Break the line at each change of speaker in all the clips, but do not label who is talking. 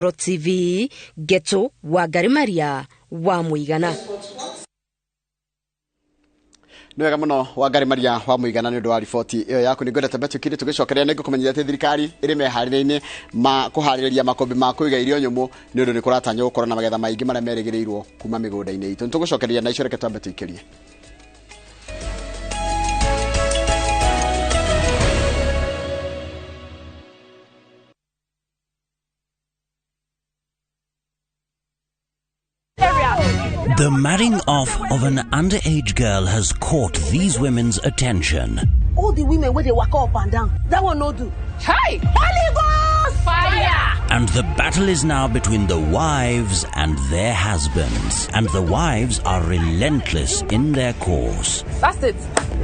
TV, Geto Wangari Maria wa Mũigana.
Nĩ wega mũno Wangari Maria wa Mũigana nĩ ũndũ wa riboti ĩyo yaku. Nĩ ngwenda tambe tũkire tũgĩcokeria nĩ ngũkũmenyithia atĩ thirikari ĩrĩ meharĩria-inĩ ma kũharĩrĩria makũmbĩ ma kũiga irio nyũmũ nĩ ũndũ nĩ kũratanywo gũkorwo na magetha maingĩ marĩa merĩgĩrĩirwo kuma mĩgũnda-inĩ itũ. Nĩ tũgũcokeria na icio, reke twambe tũikĩrie.
The marrying off of an underage girl has caught these women's attention.
All the women where they walk up and down, that one no do.
Hey! Holy Ghost! Fire!
And the battle is now between the wives and their husbands. And the wives are relentless in their course.
That's it.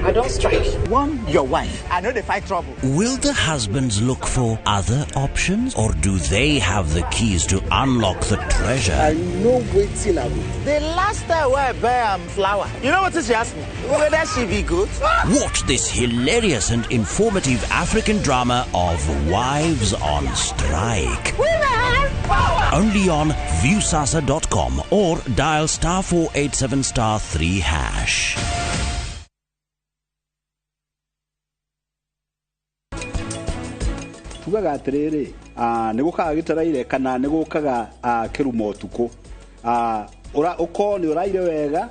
I don't strike.
One, your wife. I know they fight trouble.
Will the husbands look for other options, or do they have the keys to unlock the treasure?
I know waiting I will.
The last time where I buy flour, you know what she asked me? Whether she be good?
Watch this hilarious and informative African drama of Wives on Strike.
Women power!
Only on viewsasa.com or dial *487 *3#.
Tugaga atiriri, nĩ gũkaga gĩtaraire kana nĩ gũkaga kĩrumo ũtukũ, ũkorwo nĩ ũraire wega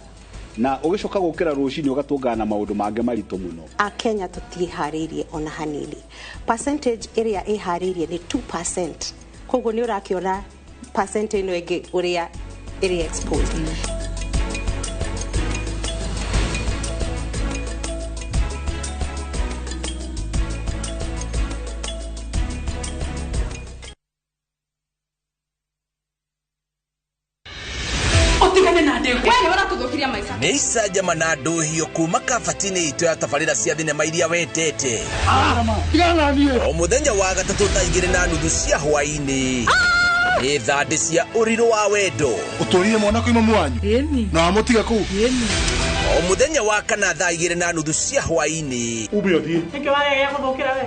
na ũgĩcoka gũkĩra rũcinĩ ũgatũngana na maũndũ mangĩ maritũ mũno.
Akenya tũtiĩharĩirie ona hanini. Percentage ĩrĩa ĩharĩirie nĩ 2%, koguo nĩ ũrakĩona percent ĩno ĩngĩ ũrĩa ĩrĩ exposed.
Nĩ icanjama na ndũhio kuma kabati-inĩ itũ ya tabarĩra cia thinema iria wendete. O mũthenya wa gatatũ thaa 2:30 cia hwaĩ-inĩ nĩ thandĩ cia ũrirũ wa wendo.
Ũtũrire mwana kwĩ mamu wanyu na wamũtiga kũu.
O mũthenya wa kana thaa 2:30 cia hwaĩ-inĩ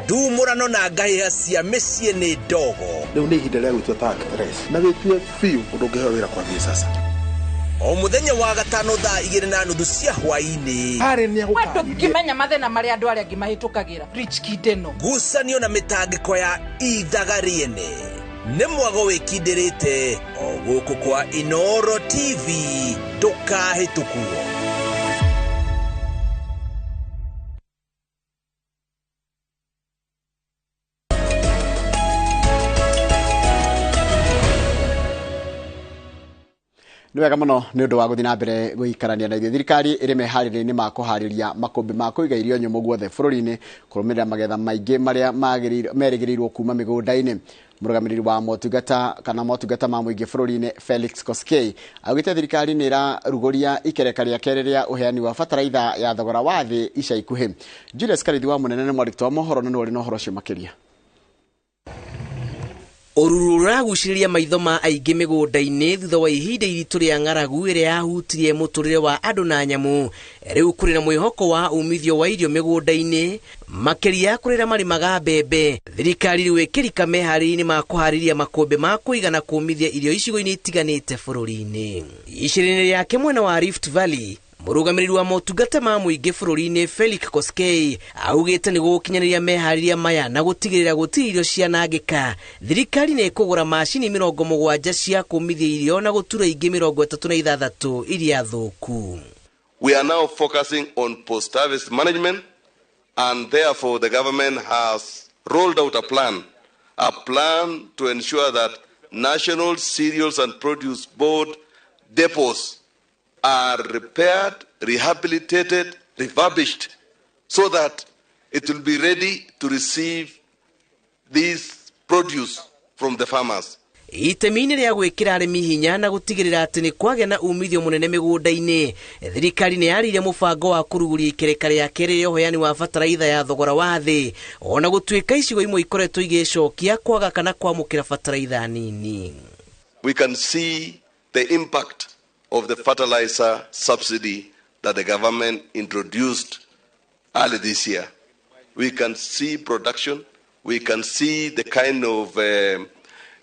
ndumũrano na ngahĩha cia mĩciĩ nĩ ndogo.
Rĩu nĩ ihinda rĩa gwĩtua ta actress na wĩtue biũ ũndũ ũngĩheo wĩra kwambia sasa.
O mũthenya wa gatano thaa 2:30 cia hwaĩ-inĩ
ndũngĩmenya mathĩna marĩa andũ arĩa angĩ mahĩtũkagĩra. Rich kid ĩno.
Ngucanio na mĩtangĩko ya ithaga rĩene nĩ mwago wĩkindĩrĩte o gũkũ kwa Inooro TV, ndũkahĩtũkwo.
Nĩ wega mũno nĩ ũndũ wa gũthiĩ na mbere gũikarania na ithuĩ. Thirikari ĩrĩ meharĩria-inĩ ma kũharĩria makũmbĩ ma kũiga irio nyũmũ guothe bũrũri-inĩ kũrũmĩrĩra magetha maingĩ marĩa merĩgĩrĩirwo kuma mĩgũnda-inĩ. Mũrũgamĩrĩri wa motungata kana motungata ma mũingĩ bũrũri-inĩ Felix Koskei augĩte thirikari nĩ ĩrarugũria ikereka rĩa kerĩ rĩa ũheani wa bataraitha ya thogora wa thĩ ica ikuhĩ. Julius Karithi wa mũnene nĩ mwandĩki wa mohoro na nĩwe ũrĩ na ũhoro ũcio makĩria.
Ũruru ũragucĩrĩria maitho ma aingĩ mĩgũnda-inĩ thutha wa ihinda iritũ rĩa ng'aragu ĩrĩa yahutirie mũtũrĩre wa andũ na nyamũ. Rĩu kũrĩ na mwĩhoko wa umithio wa irio mĩgũnda-inĩ, makĩria kũrĩ arĩa marĩmaga mbembe. Thirikari rĩu ĩkĩrika meharĩria-inĩ ma kũharĩria makũmbĩ ma kũiga na kũmithia irio icigo-inĩ itiganĩte bũrũri-inĩ. Icera-inĩ rĩake mwena wa Rift Valley, mũrũgamĩrĩri wa motungata ma mũingĩ bũrũri-inĩ Felix Koskei augĩte nĩ gũkinyanĩria meharĩria maya na gũtigĩrĩra gũtirĩ irio cianangĩka. Thirikari nĩ ĩkũgũra macini 70 cia kũmithia irio na gũtura ingĩ 36 iria thũku.
We are now focusing on post-harvest management, and therefore the government has rolled out a plan to ensure that National Cereals and Produce Board depots are repaired, rehabilitated, refurbished, so that it will be ready to receive this produce from the farmers.
Itemi-inĩ rĩa gwĩkĩra arĩmi hinya na gũtigĩrĩra atĩ nĩ kwagĩa na umithio mũnene mĩgũnda-inĩ, thirikari nĩ yarĩirie mũbango wa kũrugũria ikereka rĩa kerĩ rĩa ũheani wa bataraitha ya thogora wa thĩ, ona gũtuĩka icigo imwe ikoretwo igĩcokia kwaga kana kwamũkĩra bataraitha nini.
We can see the impact of the fertilizer subsidy that the government introduced early this year. We can see production, we can see the kind of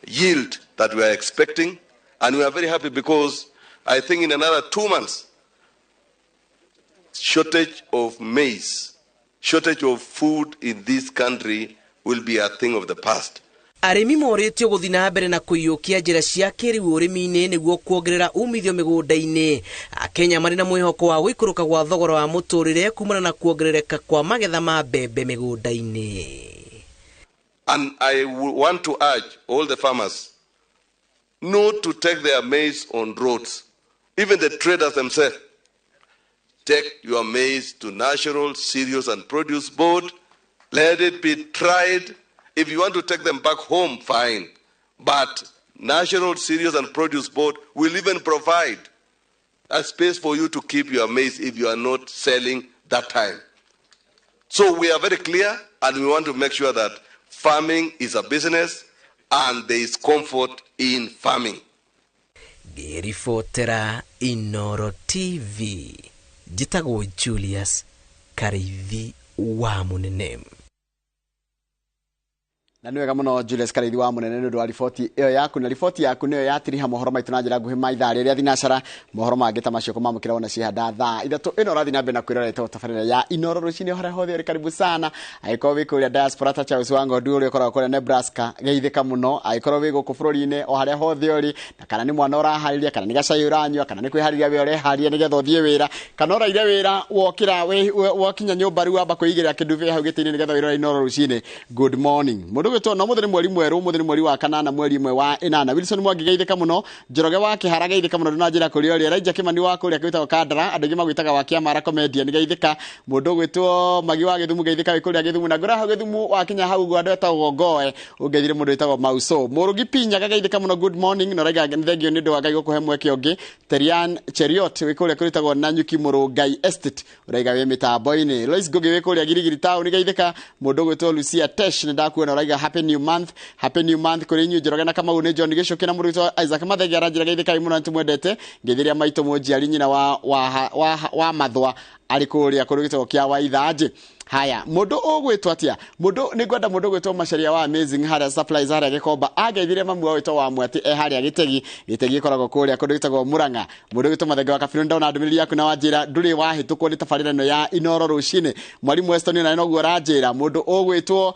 yield that we are expecting, and we are very happy because I think in another 2 months, shortage of maize, shortage of food in this country will be a thing of the past.
Arĩmi morĩtio gũthiĩ na mbere na kũiyũkia njĩra cia kĩrĩu ũrĩmi-inĩ nĩguo kuongerera umithio mĩgũnda-inĩ. Akenya marĩ na mwĩhoko wa gũikũrũka gwa thogora wa mũtũrĩre kumana na kuongerereka kwa magetha ma mbembe mĩgũnda-inĩ.
And I want to urge all the farmers not to take their maize on roads, even the traders themselves. Take your maize to National Cereals and Produce Board. Let it be tried. If you want to take them back home, fine. But National Cereals and Produce Board will even provide a space for you to keep your maize if you are not selling that time. So we are very clear, and we want to make sure that farming is a business and there is comfort in farming.
Ngĩribotera Inoro TV, njĩtagwo Julius Kariithi wa Mũnene.
Na nĩ wega mũno Julius Kariithi wa Mũnene nĩ ũndũ wa riboti ĩyo yaku, na riboti yaku nĩyo yatiriha mohoro maitũ na njĩra nguhĩ ma ithaa rĩrĩa thinacara. Mohoro mangĩ ta macio kũmamũkĩra wona ciehanda thaa 3 ĩno ũrathiĩ na mbere na kwĩrora ĩtagwo tabarĩra ya Inoro rũcinĩ harĩa hothe ũrĩ, karibu sana. Angĩkorwo wĩ kũrĩa diaspora ta Charles wa Ng'ondu ũrĩa ũkoragwo kũrĩa Nebraska, geithĩka mũno. Angĩkorwo wĩ gũkũ bũrũri-inĩ o harĩa hothe ũrĩ, na kana nĩ mwana ũraharĩria, kana nĩ gacai ũranyua, kana nĩ kwĩharĩria we ũreharĩria nĩgetha ũthiĩ wĩra, kana ũraire wĩra wokĩra wakinya nyũmba rĩu wamba kwĩigĩrĩra kĩndubi hau gĩtĩ-inĩ nĩgetha wĩrore Inoro rũcinĩ. Good morning. Mũndũ gwĩtwo no mũthĩ nĩ mweri mwerũ, mũthĩ nĩ mweri wa kanana, mweri ũmwe wa ĩnana. Wilson Mwangi geithĩka mũno, Njoroge wa Kĩhara geithĩka mũno, ndũnanjĩra kũrĩa ũrĩ. Elijah Kĩmani wa kũrĩa gwĩtagwo Kandara, andũ aingĩ magwĩtaga wa Kĩamara comedian geithĩka. Mũndũ gwĩtwo Magi wa Gĩthumu geithĩka wĩ kũrĩa Gĩthumu, na ngũra hau Gĩthumu wakinya hau ũguo andũ etagwo Ngoe, ũngeithire mũndũ wĩtagwo Mauso. Mũrũgi Pinyaga geithĩka mũno, good morning, na ũraiga nĩ thengio nĩ ũndũ wa Ngai gũkũhe mweke ũngĩ. Terian Cheriot wĩ kũrĩa kũrĩtagwo Nanyuki Mũrũngai Estate, ũraiga wĩ mĩtambo-inĩ. Lois Ngugi wĩ kũrĩa Girigiri Town geithĩka. Mũndũ gwĩtwo Lucia Tesh nĩ ndakuona ũraiga happy new month, happy new month kũrĩ inyuĩ Njoroge na Kamau. Nĩ John Gĩcũkĩ na mũndũ wĩtwo Isaac Mathenge aranjĩra geithĩkai mũno, nĩtũmwendete. Ngeithĩria maitũ mũnjiari nyina wa Mathwa arĩ kũrĩa kũrĩ gĩtagwo kĩa Waithanjĩ. Haya, mũndũ ũgwĩtwo atĩa? Mũndũ nĩ ngwenda mũndũ ũgwĩtwo Macharia wa Amazing harĩa Supplies harĩa Gĩkomba angeithire mamu wa wĩtwo wa Mwati e harĩa Gĩtegi. Gĩtegi ĩkoragwo kũrĩa kũndũ gĩtagwo Murang'a. Mũndũ ũgwĩtwo Mathenge wa Kabirũ ndona ndũmĩrĩri yaku na wanjĩra ndũrĩ wahĩtũkwo nĩ tabarĩra ĩno ya Inoro rũcinĩ. Mwarimu Weston onawe noguo ũranjĩra. Mũndũ ũgwĩtwo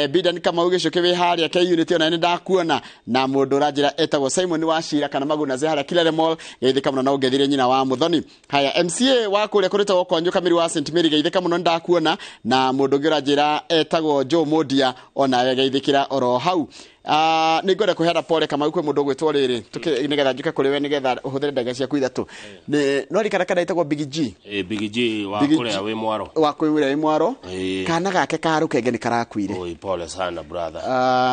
Bidan Kamau Gĩcũkĩ wĩ harĩa K Unity onawe nĩ ndakuona. Na mũndũ ũranjĩra etagwo Simon wa Cira kana Magunaze harĩa Kilele Mall geithĩka mũno na ũngeithire nyina wa Muthoni. Haya, MCA wa kũrĩa kũrĩtagwo Konyo Kamiri wa St Mary geithĩka mũno nĩ ndakuona. Na mũndũ ũngĩ ũranjĩra etagwo Joe Modia onawe geithĩkĩra oro hau. Nĩ ngwenda kũheana pole Kamau kwĩ mũndũ ũgwĩtwo rĩrĩ nĩgetha njũke kũrĩ we nĩgetha ũhũthĩre ndagĩka ciaku 3. Nĩ no rikara kana ĩtagwo Big G.
Big G wa kũrĩa wĩ mwaro.
Wa kũrĩa wĩ mwaro. Kana gake ka rũkenge nĩ karakuire.
Oi, pole sana brother.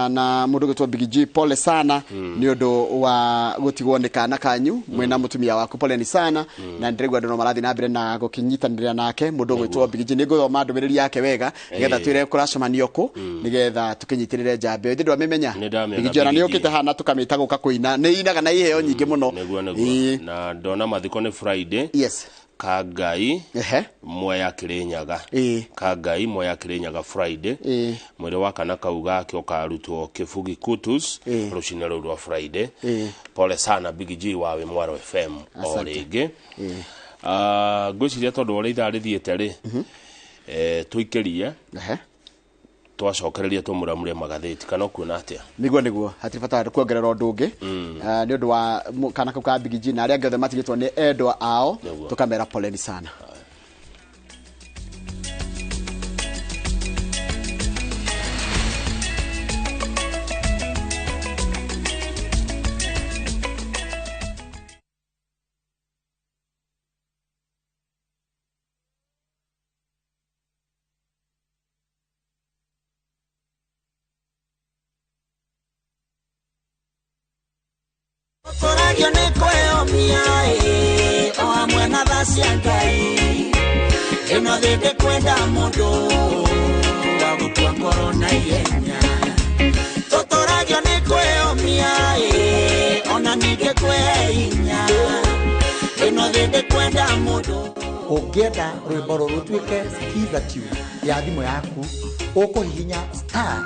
Na mũndũ ũgwĩtwo Big G pole sana nĩ ũndũ wa gũtigwo nĩ kana kanyu mwĩna mũtumia waku, pole ni sana. Na ndĩraigua andũ no marathiĩ na mbere na gũkĩnyitanĩra nake. Mũndũ ũgwĩtwo Big G nĩ ngũthoma ndũmĩrĩri yake wega nĩgetha twĩre kũracemanio kũ nĩgetha tũkĩnyitĩrĩre njamba ĩyo. Ithe ndwamĩmenya? Big G ona nĩ ũkĩte haha tũkamĩta gũka kũina, nĩ inaga na iheo nyingĩ mũno.
Nĩguo nĩguo. Na ndona mathiko nĩ Friday.
Yes.
Kangai Mwea Kirinyaga. Kangai Mwea Kirinyaga Friday. Mwĩrĩ wa kana kau gake ũkarutwo Kĩbugi Kutus rũcinĩ rũu rwa Friday. Pole sana Big G wa wĩ Mwaro FM o rĩngĩ. Ngwĩciria tondũ ũrĩa ithaa rĩthiĩte rĩ, tũikĩrie twacokereria tũmũramũre magathĩti kana ũkuona atĩa?
Nĩguo nĩguo, hatirĩ bata kuongerera ũndũ ũngĩ nĩ ũndũ wa kana kau ka Big G na arĩa angĩ othe matigĩtwo nĩ endwa ao, tũkamera poleni sana.
Ũngĩenda rwĩmbo rũrũ rũtuĩke skiza tune ya thimũ yaku, ũkũhihinya star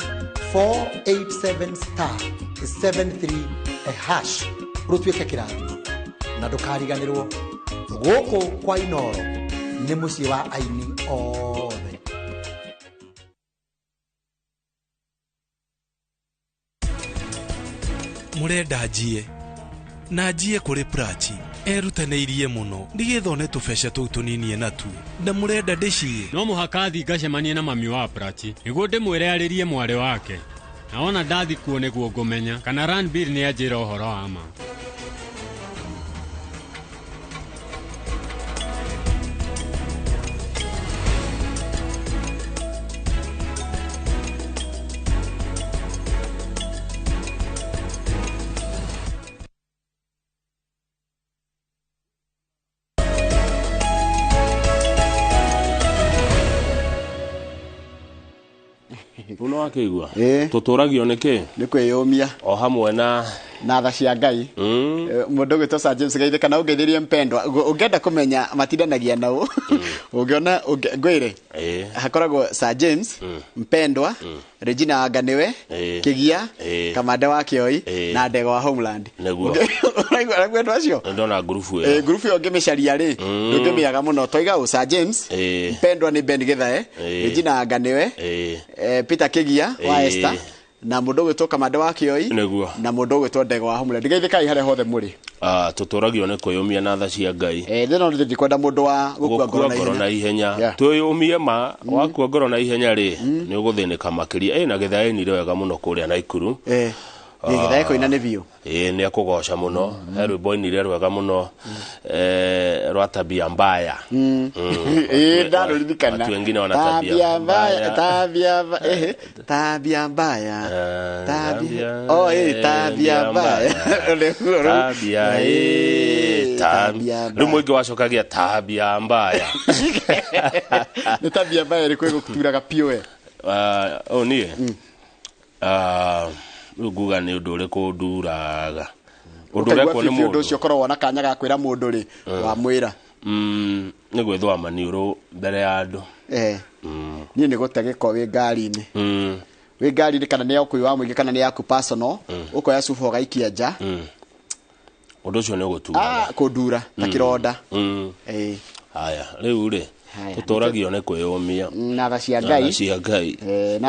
487 star 73 hash rũtuĩke kĩrathimo na ndũkariganĩrwo gũkũ kwa Inoro nĩ mũciĩ wa aini othe.
Mũrenda njie na njie kũrĩ Prachi erutanĩirie mũno nĩgetha one tũbeca tũu tũninie natuo na mũrenda ndĩciĩ.
No mũhaka thiĩ ngacemanie na mami wa Prachi nĩguo ndĩmwĩre arĩrie mwarĩ wake, na wona ndathi kuo nĩguo ngũmenya kana Ranbir nĩ anjĩra ũhoro wa ma.
Akĩigua tũtũragio nĩkĩ
nĩ kwĩyũmia
o hamwe na
tha cia Ngai. Mũndũ ũgwĩtwo Sir James Gaithe kana ũngeithĩrie mpendwa ũngĩenda kũmenya matindanagia nao ũngĩona ngwĩre hakoragwo Sir James mpendwa Regina Wanganiwe Kĩgia Kamande wa Kĩoi na Ndego wa Homeland. Ũraigua andũ acio
ndona ngurubu ĩyo
ngurubu ĩyo ũngĩmĩcaria rĩ ndũngĩmĩaga mũno. Twaiga ũ Sir James mpendwa nĩ Ben Githae, Regina Wanganiwe, Peter Kĩgia wa Esther na mũndũ ũgwĩtwo Kamande wa Kĩoi na mũndũ ũgwĩtwo Ndego wa Homeland. Geithĩkai harĩa hothe mũrĩ.
Tũtũragio nĩ kwĩyũmia na tha cia Ngai.
No ndikwenda mũndũ wa gũkua ngoro
na ihenya. Twĩyũmie ma wakua ngoro na ihenya rĩ nĩ ũgũthĩnĩka makĩria. Na Githae nire wega mũno kũrĩa Naikuru.
Githae kũina nĩ biũ.
Nĩ akũgoca mũno. He rwĩmbo ainire rwega mũno rwa tabia mbaya.
Ndarũririkana.
Watu wengine wana tabia mbaya.
Tabia mbaya. Tabia mbaya.
Tabia. Rĩu mũingĩ wacokagia tabia mbaya.
Nĩ tabia mbaya ĩrĩkũ ĩgũturaga biũ we?
Niĩ rĩu nguga nĩ ũndũ ũrĩkũ nduraga. Ũndũ ũrekwo nĩ mũndũ
ũcio ũkoragwo na kanya ga kwĩra mũndũ rĩ wamwĩra.
Nĩ gwĩthũa maniũrũ mbere ya andũ.
Niĩ nĩ gũte gĩko wĩ ngari-inĩ. Wĩ ngari-inĩ kana nĩ ya ũkui wa mũingĩ kana nĩ yaku personal, ũkoya cuba ũgaikia nja.
Ũndũ ũcio nĩ ũgũturaga.
Kũndura ta kĩronda.
Haya, rĩu rĩ tũtũragio nĩ kwĩyũmia
na tha cia Ngai.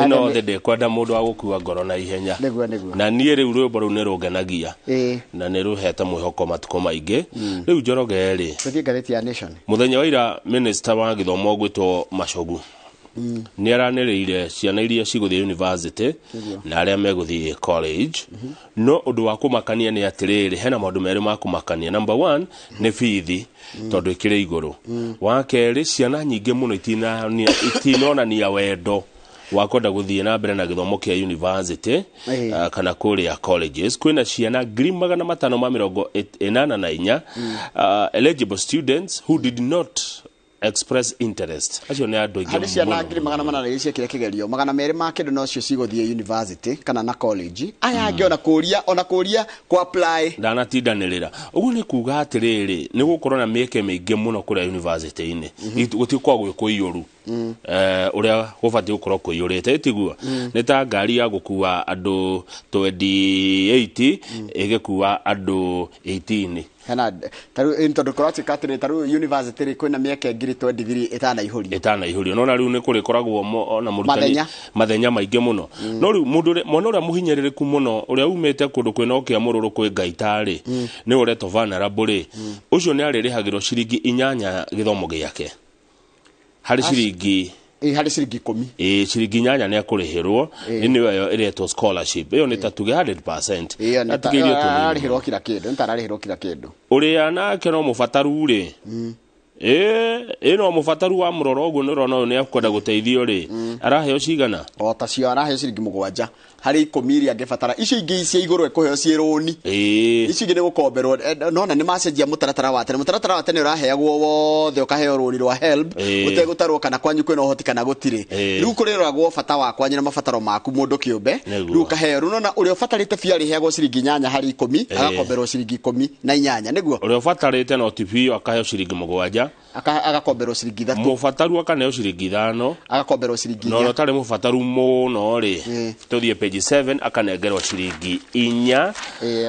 No thĩ ndĩkwenda mũndũ wa gũkua ngoro na ihenya. Na niĩ rĩu rwĩmbo rũu nĩ rũngenagia na nĩ rũhete mwĩhoko matukũ maingĩ. Rĩu Njoroge rĩ
tũthiĩ ngathĩti ya Nation.
Mũthenya wa ira minister wa gĩthomo ũgwĩtwo Machogu nĩ aranĩrĩire ciana iria cigũthiĩ university na arĩa megũthiĩ college. No ũndũ wa kũmakania nĩ atĩrĩrĩ, hena maũndũ merĩ ma kũmakania. Number 1 nĩ bithi tondũ ĩkĩrĩ igũrũ. Wa kerĩ, ciana nyingĩ mũno itinonania wendo wa kwenda gũthiĩ na mbere na gĩthomo kĩa university kana kũrĩa colleges. Kwĩna ciana 584 eligible students who did not express interest. Acio nĩ andũ aingĩ
harĩ ciana 400 iria ciekire kĩgerio 200 ma kĩndũ nocio cigũthiĩ university kana na college. Aya angĩ ona kũria kũ apply
ndanatindanĩrĩra. Ũguo nĩ kuga atĩrĩrĩ, nĩ gũkorwo na mĩeke mĩingĩ mũno kũrĩa university-inĩ. Gũtikoragwo gwĩ kũiyũru ũrĩa gũbatiĩ gũkorwo kũiyũrĩte, tiguo? Nĩ ta ngari ya gũkua andũ 28 ĩgĩkua andũ 18.
Hena taru tondu kũratuĩka atĩrĩ, taru university rĩ kwĩna mĩeke 23 ĩtanaihũrio.
No na rĩu nĩ kũrĩkoragwo ona mũrutani mathenya maingĩ mũno. No rĩu mũndũ mwana ũrĩa mũhinyĩrĩrĩku mũno ũrĩa umĩte kũndũ kwĩna ũkĩa mũrũrũ kwĩ Ngaita rĩ nĩ ũretwo vulnerable rĩ, ũcio nĩ arĩrĩhagĩrwo ciringi 8 gĩthomo gĩake harĩ ciringi
harĩ ciringi 10.
Ciringi 8 nĩ akũrĩhĩrwo. Nĩ ĩyo ĩretwo scholarship. Ĩyo nĩ ta tuge 100%.
Atigĩrio tũnini. Kila kĩndũ, nĩ tararĩhĩrwo kila kĩndũ.
Ũrĩa nake no mũbataru rĩ no mũbataru wa mũroro ũguo nĩ ũrona ũyũ nĩ akwenda gũteithio rĩ araheo cigana?
O ta cio araheo ciringi 7 harĩ 10 iria angĩbatara. Icio ingĩ cia igũrũ ekũheo ciĩ rũni. Icio ingĩ nĩ gũkomberwo. Nona nĩ macenjia mũtaratara wa tene. Mũtaratara wa tene ũraheagwo wothe ũkaheo rũni rwa HELB ũtegũtarwo kana kwanyu kwĩna ũhoti kana gũtirĩ. Rĩu kũrĩroragwo bata wa kwanyu na mabataro maku mũndũ kĩũmbe. Rĩu ũkaheo. Rĩu nona ũrĩa ũbatarĩte biũ arĩheagwo ciringi 8 harĩ 10 agakomberwo ciringi 18 nĩguo.
Ũrĩa ũbatarĩte no ti biũ akaheo ciringi 7
agakomberwo ciringi 3.
Mũbataru akaneo ciringi 5
agakomberwo ciringi 4.
No ũtarĩ mũbataru mũno rĩ tũthiĩ page Page 7 akanengerwo ciringi 4.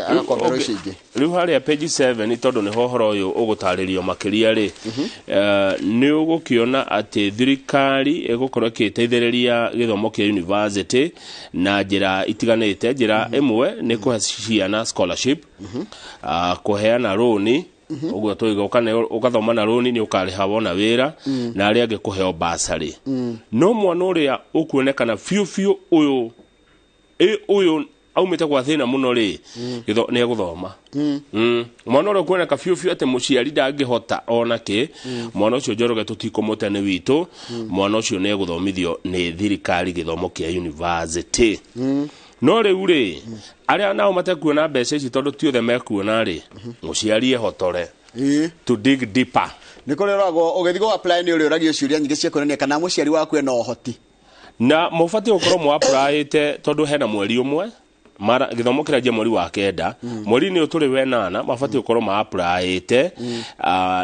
Agakomberwo icio ingĩ.
Rĩu harĩa page 7 tondũ nĩho ũhoro ũyũ ũgũtarĩrio makĩria rĩ, nĩ ũgũkĩona atĩ thirikari ĩgũkorwo ĩgĩteithĩrĩria gĩthomo kĩa university na njĩra itiganĩte. Njĩra ĩmwe nĩ kũhe ciana scholarship, kũheana rũni, ũguo tũiga ũgathoma na rũni nĩ ũkarĩha wona wĩra, na arĩa angĩ kũheo basarĩ. No mwana ũrĩa ũkuonekana biũ biũ ũyũ ũyũ aumĩte gwa thĩna mũno rĩ, nĩ egũthoma. Mwana ũrĩa ũkuoneka biũ biũ atĩ mũciari ndangĩhota ona kĩ, mwana ũcio Njoroge tũtikũmũte nĩ witũ, mwana ũcio nĩ egũthomithio nĩ thirikari gĩthomo kĩa university. No rĩu rĩ, arĩa nao matekuona mbeca ici tondũ ti othe mekuona rĩ, mũciari ehotore to dig deeper.
Nĩ kũrĩ ũragwo ũgĩthiĩ gũ apply nĩ ũrĩũragio ciũria nyingĩ cia kuonania kana mũciari waku ena ũhoti.
Na mũbatiĩ gũkorwo mũ applyĩte tondũ hena mweri ũmwe mara gĩthomo kĩranjia mweri wa 9, mweri-inĩ ũyũ tũrĩ wenana mabatiĩ gũkorwo ma applyĩte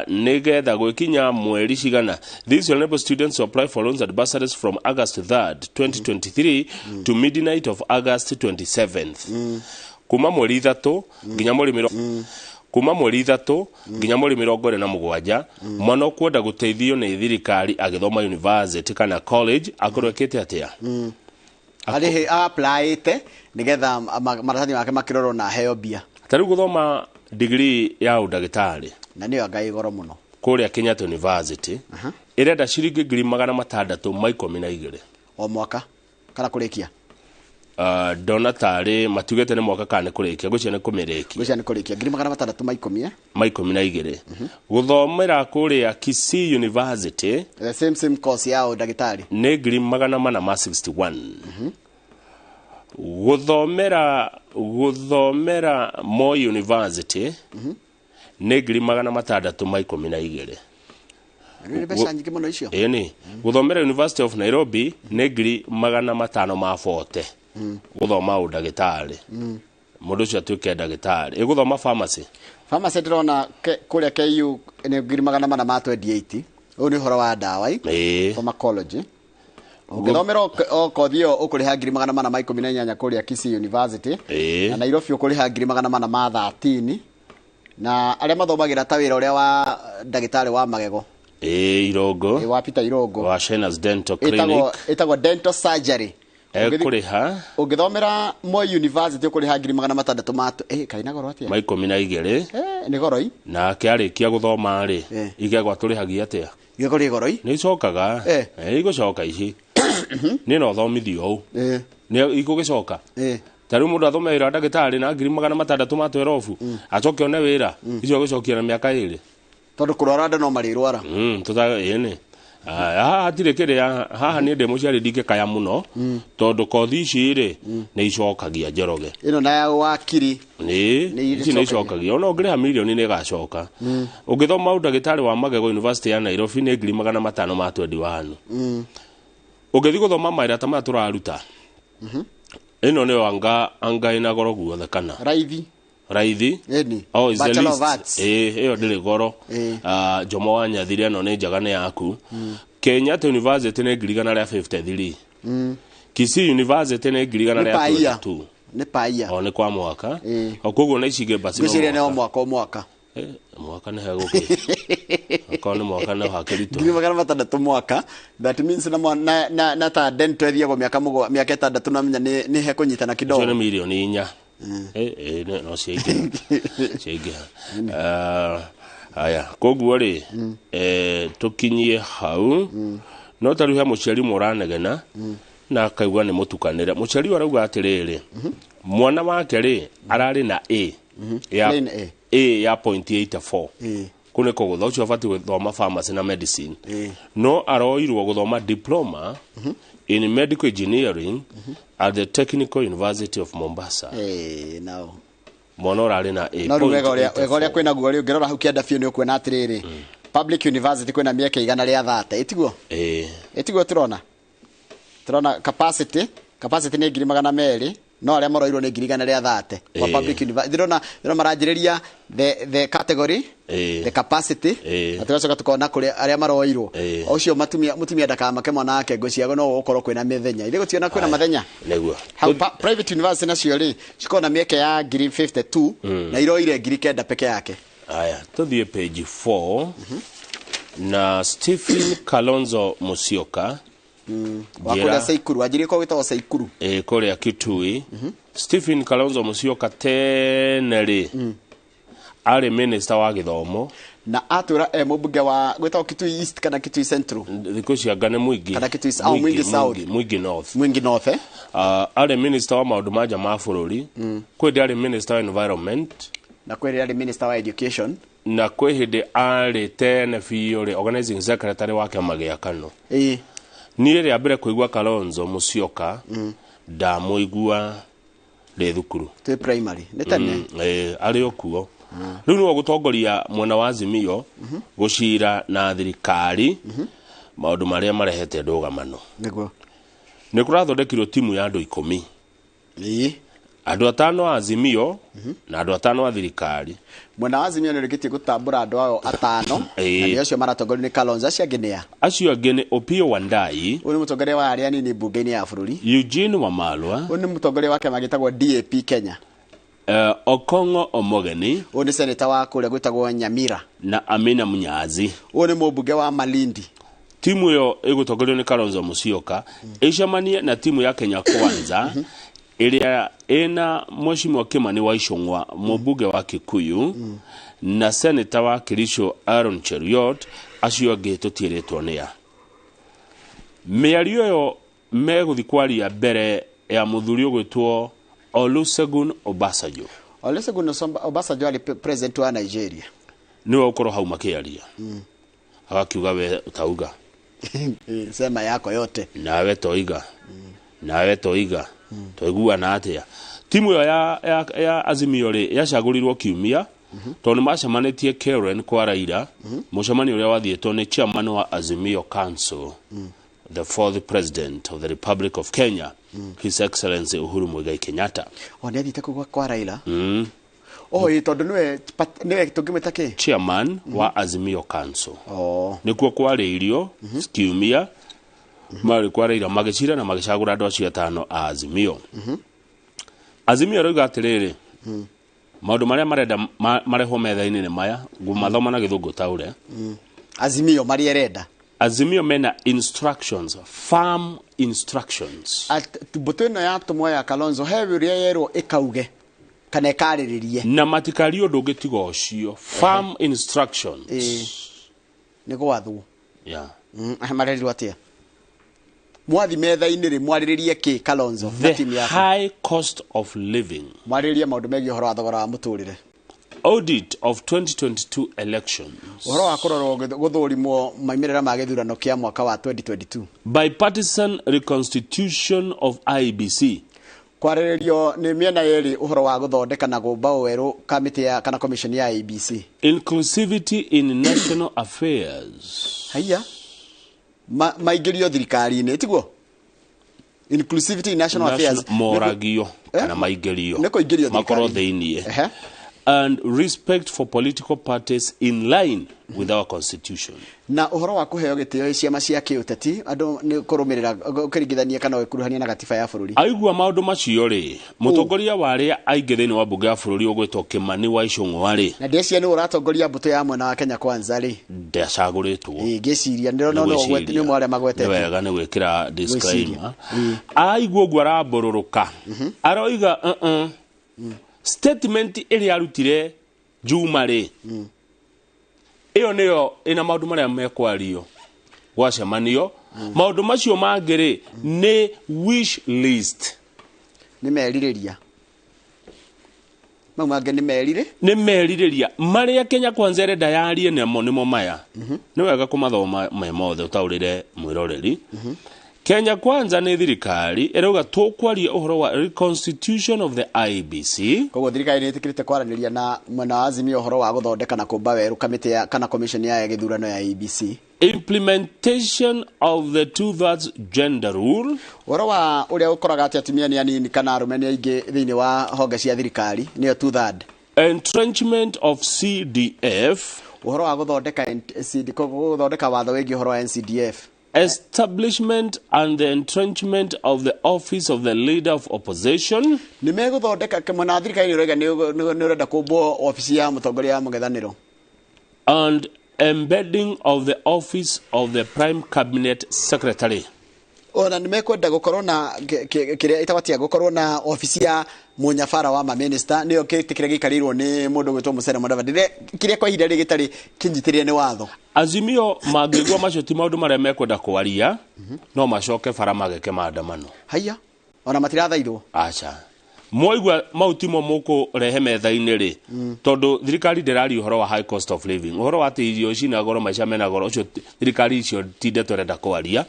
nĩgetha gwĩkinya mweri cigana. These will enable students to apply for loans and bursaries from August 3rd 2023 to midnight of August 27th. Kuma mweri 3 nginya mweri kuma mweri 3 nginya mweri 27, mwana ũkwenda gũteithio nĩ thirikari agĩthoma university kana college akorwo ekĩte atĩa?
Arĩ applyĩte nigetha maratathi make makĩrorwo na heo mbia.
Ta rĩu gũthoma degree ya ũndagĩtarĩ
na nĩyo anga ĩ goro mũno
kũrĩa Kenyatta University ĩrenda ciringi 612
o mwaka kana kũrĩkia.
Ndona tarĩ matugĩte nĩ mwaka kana nĩ kũrĩkia, ngwĩciria nĩ kũmĩrĩkia.
Ngwĩciria nĩ kũrĩkia 612.
Gũthomera kũrĩa Kisii University
the same course ya ũndagĩtarĩ
nĩ 461. Gũthomera Moi University nĩ 612.
Nĩ mbeca nyingĩ mũno icio.
Ĩni. Gũthomera University of Nairobi nĩ 540. Gũthoma ũndagĩtarĩ. Mũndũ ũcio atuĩke ndagĩtarĩ. Ĩgũthoma pharmacy.
Pharmacy ndĩrona kũrĩa KU nĩ 428. Ũyũ nĩ ũhoro wa ndawa. Pharmacology. Ũngĩthomera o kothi ĩyo ũkũrĩha 418 kũrĩa Kisii University. Na Nairobi ũkũrĩha 413. Na arĩa mathomagĩra ta wĩra ũrĩa wa ndagĩtarĩ wa magego.
Irongo.
Wa Peter Irongo.
Wa Shenas Dental Clinic.
Ĩtagwo dental surgery.
Ekũrĩha
ũngĩthomera Moi University ũkũrĩha 600 kaĩ na goro atĩa?
Ma 12.
Nĩ goro i.
Nake arĩkia gũthoma rĩ, igegwa tũrĩhagia atĩa?
Igegwa rĩ goro i?
Nĩ icokaga. Igũcoka ici. Nĩ no thomithio ũũ. Nĩ igũgĩcoka. Ta rĩu mũndũ athome wĩra wa ndagĩtarĩ na 612 acoke one wĩra, icio agũcokia na mĩaka 2.
Tondũ kũrwara andũ no marĩrwara.
Ĩni. Haha hatirĩ kĩrĩa, haha niĩ ndĩ mũciari ndingĩkaya mũno tondũ kothi ici rĩ nĩ icokagia Njoroge.
Ĩno na ya wakiri.
Nĩ ici nĩ icokagia. Ona ũngĩrĩha mirioni nĩ ĩgacoka. Ũngĩthoma ũndagĩtarĩ wa magego University ya Nairobi nĩ 521. Ũngĩthiĩ gũthoma mawĩra ta maya tũraruta, ĩno nĩyo anga ĩna goro guothe kana
raithi.
Raithi. Oh, is the least. Ĩyo ndĩrĩ goro. Jomo wa Nyathire ĩno nĩ njega nĩ yaku. Kenyatta University nĩ 153. Kisii University nĩ 122.
Nĩ paia.
O nĩ kwa mwaka. O koguo na ici ingĩ basi.
Ngwĩciria nĩ o mwaka o mwaka.
Mwaka nĩ hegũkĩ. Akorwo nĩ mwaka no hakĩritũ.
600 mwaka. That means na ta dental ĩthiagwo mĩaka 6 na menya nĩ hekũnyitana kidogo.
Icio nĩ mirioni 4. No ciaingĩha. Ciaingĩha. Haya, koguo rĩ, tũkinyie hau. No ta rĩu he mũciari ũmwe ũranegena na akaigua nĩ mũtukanĩre. Mũciari ũyũ arauga atĩrĩrĩ, mwana wake rĩ ararĩ na A ya A ya 0.84. Kũu nĩ kũgũtha, ũcio abatiĩ gũthoma pharmacy na medicine. No aroirwo gũthoma diploma in medical engineering at the Technical University of Mombasa.
Nao.
Mwana ũrarĩ na A.
No rĩu wega ũrĩa kwĩna guo rĩ, ũngĩrora hau kĩanda biũ nĩ ũkuona atĩrĩrĩ, public university kwĩna mĩeke 130. Ĩtiguo? Ĩtiguo tũrona? Tũrona capacity nĩ 200. No arĩa maroirwo nĩ 130,000 wa public university. Ndĩrona maranjĩrĩria the category, the capacity, na tũgacoka tukona kũrĩa arĩa maroirwo. Ũcio mũtumia ndakamake mwana wake ngwĩciria no gũkorwo kwĩna mĩthenya. Ithe gũtiona kwĩna mathenya.
Nĩguo.
Hau private university nacio rĩ cikorwo na mĩeke ya 52,000 na iroire 9,000 peke yake.
Aya, tuthiĩ page 4 na Stephen Kalonzo Musyoka
wa kũrĩa Saikuru, anjirie kwa gwĩtagwo Saikuru.
Kũrĩa Kitui. Stephen Kalonzo Musyoka tene rĩ arĩ minister wa gĩthomo
na atũra mũmbunge wa gwĩtagwo Kitui East kana Kitui Central.
Thikũ ici anga nĩ Mwingi
kana Kitui au Mwingi South.
Mwingi North.
Mwingi North
Arĩ minister wa maũndũ ma nja ma bũrũri. Kwĩ hĩndĩ arĩ minister wa environment
na kwĩ hĩndĩ arĩ minister wa education
na kwĩ hĩndĩ arĩ tene biũ rĩ organizing secretary wa kĩama gĩa KANU. Niĩ rĩa mbere kũigua Kalonzo Musyoka ndamũigua rĩ thukuru
twĩ primary nĩ tene.
Arĩ o kuo. Rĩu nĩwe gũtongoria mwena wa Azimio gũcira na thirikari maũndũ marĩa marehete ndũgamano.
Nĩguo.
Nĩ kũrathondekirwo timu ya andũ 10. Andũ 5 a Azimio na andũ 5 a thirikari.
Mwena wa Azimio nĩ ũrĩkĩtie gũtambũra andũ ao 5 na nĩ acio maratongorio nĩ Kalonzo. Acio angĩ nĩ a?
Acio angĩ nĩ Opiyo Wandayi,
ũyũ nĩ mũtongoria wa arĩa anini mbunge-inĩ ya bũrũri.
Eugene Wamalwa,
ũyũ nĩ mũtongoria wa kĩama gĩtagwo DAP Kenya.
Okong'o Omogeni,
ũyũ nĩ seneta wa kũrĩa gwĩtagwo Nyamira,
na Amina Mnyazi,
ũyũ nĩ mũmbunge wa Malindi.
Timu ĩyo ĩgũtongorio nĩ Kalonzo Musyoka ĩcemanie na timu ya Kenya Kwanza ĩrĩa ĩna Mheshimiwa Kimani wa Ichung'wa mũmbunge wa Kikuyu na seneta wa Kericho Aaron Cheruiyot. Acio angĩ tũtiĩrĩtwo nĩ a. Mĩario ĩyo megũthiĩ kwaria mbere ya mũthuri ũgwĩtwo Olusegun Obasanjo.
Olusegun Obasanjo arĩ president wa Nigeria.
Nĩwe ũkorwo hau makĩaria. Agakiuga we utauga.
Sema yako yote.
Nawe toiga. Nawe toiga. Twaiguana atĩa? Timu ĩyo ya Azimio rĩ yacagũrirwo kiumia tondũ nĩ macemanĩtie Karen kwa Raila, mũcemanio ũrĩa wathiĩtwo nĩ chairman wa Azimio Council, the fourth president of the Republic of Kenya, His Excellency Uhuru Muigai Kenyatta.
O nĩ athiĩte kũu kwa Raila? Oh, tondũ nĩwe tũngĩmwĩta kĩ?
Chairman wa Azimio Council. Nĩkuo kwarĩirio kiumia marĩ kwa Raila magĩcira na magĩcagũra andũ acio 5 a Azimio. Azimio rauga atĩrĩrĩ, maũndũ marĩa marenda marehwo metha-inĩ nĩ maya, ngũmathoma na gĩthũngũ taũre.
Azimio marĩa ĩrenda.
Azimio mena instructions, firm instructions.
Mbũtũ ĩno yatũmwo ya Kalonzo he ũrĩa yerwo ĩkauge kana ĩkarĩrĩrie.
Na matikarie ũndũ ũngĩ tiga ũcio, firm instructions.
Nĩ gwathwo.
Yeah.
Marerirwo atĩa? Mwathi metha-inĩ rĩ mwarĩrĩrie kĩ Kalonzo na timu
The
yaku?
high cost of living.
Mwarĩrĩrie maũndũ megiĩ ũhoro wa thogora wa mũtũrĩre.
Audit of 2022 elections.
Ũhoro wa kũrorwo gũthũrimwo maumĩrĩra ma gĩthurano kĩa mwaka wa 2022.
Bipartisan reconstitution of IEBC.
Kwarĩrĩrio nĩ mĩena yerĩ ũhoro wa gũthondeka na gũmba werũ kamĩtĩ ya kana commission ya IEBC.
Inclusivity in national affairs.
Haiya. Maingĩrio thirikari-inĩ tiguo? Inclusivity in national affairs.
Moragio kana maingĩrio.
Nĩ kũingĩrio
makorwo
thirikari-inĩ.
Thĩiniĩ. And respect for political parties in line with our constitution.
Na ũhoro wa kũheo gĩtĩo ciama cia kĩũteti andũ nĩ kũrũmĩrĩra ũkĩringithania kana ũgĩkuruhania na gatiba ya bũrũri.
Aigua maũndũ macio rĩ, mũtongoria wa arĩa aingĩ thĩinĩ wa mbunge ya bũrũri ũgwĩtwo Kimani wa Ichung'wa rĩ,
Na ndĩreciria nĩwe ũratongoria mbũtũ ya mwena wa Kenya Kwanza rĩ.
Ndacagũrĩtwo.
Ngĩciria ndĩrona no nĩ ũmwe arĩa magwetete.
Nĩ wega nĩ gwĩkĩra disclaimer. Aigua ũguo arambũrũrũka. Aroiga statement ĩrĩa arutire Juma rĩ, ĩyo nĩyo ĩna maũndũ marĩa mekwario gwacemanio. Maũndũ macio mangĩ rĩ nĩ wish list.
Nĩ merirĩria. Mau mangĩ nĩ merire?
Nĩ merirĩria marĩa Kenya Kwanza ĩrenda yarie namo nĩmo maya. Nĩ wega kũmathoma me mothe ũtaũrĩre mwĩroreri. Kenya Kwanza nĩ thirikari ĩrauga tũkwaria ũhoro wa reconstitution of the IEBC.
Koguo thirikari nĩ ĩtĩkĩrĩte kwaranĩria na mwena wa Azimio ũhoro wa gũthondeka na kũmba werũ kamĩtĩ ya kana commission ya gĩthurano ya IEBC.
Implementation of the 2/3 gender rule.
Ũhoro wa ũrĩa ũkoraga atĩ atumia nĩ anini kana arũme nĩ aingĩ thĩinĩ wa honge cia thirikari nĩyo 2/3.
Entrenchment of CDF.
Ũhoro wa gũthondeka watho wĩgiĩ ũhoro wa NCDF.
Establishment and the entrenchment of the office of the leader of opposition.
Nĩ megũthondeka mwena thirikari nĩ ũrauga nĩ ũrenda kũmbwo obici ya mũtongoria wa mũng'ethanĩro.
And embedding of the office of the prime cabinet secretary.
Ona nĩ mekwenda gũkorwo na kĩrĩa ĩtagwo gũkorwo na obici ya mũnyabara wa maminista nĩyo kĩtĩ kĩrĩa gĩikarĩirwo nĩ mũndũ gwĩtwo Musalia Mudavadi kĩrĩa kwa ihinda rĩrĩ gĩtarĩ kĩnyitĩrĩre nĩ watho.
Azimio mangĩigua macio ti maũndũ marĩa mekwenda kwaria no macoke bara mageke maandamano.
Haiya, ona matirathaithwo.
Aca. Mwaigua mau timo mũkũrehe metha-inĩ rĩ, tondũ thirikari ndĩraria ũhoro wa high cost of living, ũhoro wa atĩ irio cina goro, maica mena goro, ũcio thirikari icio ti ndeto ĩrenda kwaria.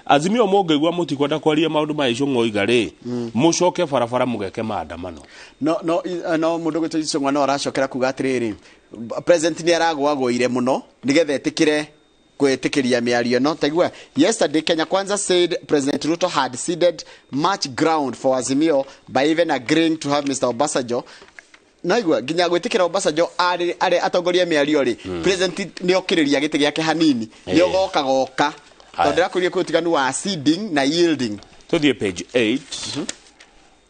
Azimio mũngĩigua mũtikwenda kwaria maũndũ maya Icũng'wa rĩ, mũcoke barabara mũgeke maandamano.
No mũndũ gwĩtwo Icũng'wa no aracokera kuga atĩrĩrĩ, president nĩ aragũagũire mũno nĩgetha etĩkĩre kwĩtĩkĩria mĩario ĩno. Taigua, yesterday Kenya Kwanza said President Ruto had ceded much ground for Azimio by even agreeing to have Mr. Obasanjo. Naigua nginya gwĩtĩkĩra Obasanjo arĩ atongoria mĩario rĩ, president nĩ okĩrĩria gĩtĩ gĩake hanini, nĩ ogoka goka tondũ ndĩrakũria kwĩ ũtiganu wa ceding na yielding.
Tũthiĩ page 8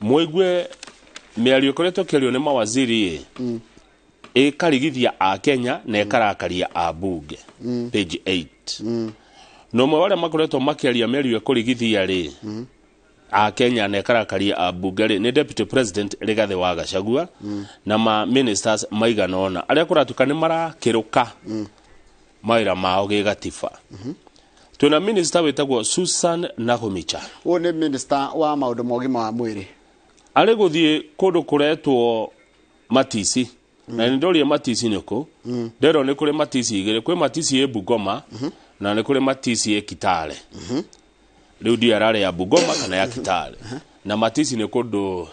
mũigue mĩario ĩkoretwo ĩkĩario nĩ mawaziri ĩkarigithia a Kenya na ĩkarakaria a bunge. Page 8. No mwe arĩa makoretwo makĩaria mĩario ĩkũrigithia rĩ a Kenya na ĩkarakaria a bunge rĩ nĩ Deputy President Rigathi wa Gachagua na ma ministers maigana ũna arĩa kũratuĩka nĩ marakĩrũka mawĩra mao gĩgatiba. Twĩna minister wĩtagwo Susan Nakhumicha.
Ũyũ nĩ minister wa maũndũ ma ũgima wa mwĩrĩ.
Arĩ gũthiĩ kũndũ kũretwo Matisi. Na nĩ ndoria Matisi nĩ kũ, nderwo nĩ kũrĩ Matisi igĩrĩ, kwĩ Matisi ĩ Bungoma na nĩ kũrĩ Matisi ĩ Kitale. Rĩu ndiũĩ ararĩ ya Bungoma kana ya Kitale. Na Matisi nĩ kũndũ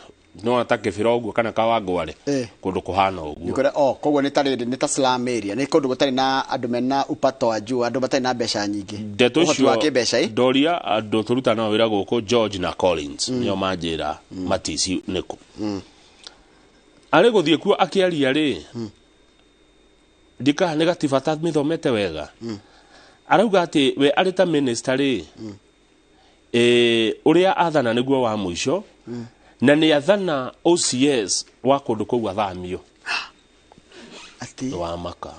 no ta Kĩbĩra ũguo kana Kawangware, kũndũ kũhana ũguo.
Koguo nĩ ta rĩrĩ, nĩ ta slum area, nĩ kũndũ gũtarĩ na andũ mena upato wa juu, andũ matarĩ na mbeca nyingĩ.
Ndeto
Ũhoti wa
icio
kĩmbeca
ndoria andũ tũrutanaga nao wĩra gũkũ George na Collins nĩo manjĩra Matisi nĩ kũ. Arĩ gũthiĩ kuo akĩaria rĩ, ndika nĩ gatiba ta mĩthomete wega. Arauga atĩ we arĩ ta minister rĩ, ũrĩa athana nĩguo wa mũico, na nĩ athana OCS wa kũndũ kũu athamio.
Atĩ
wa maka.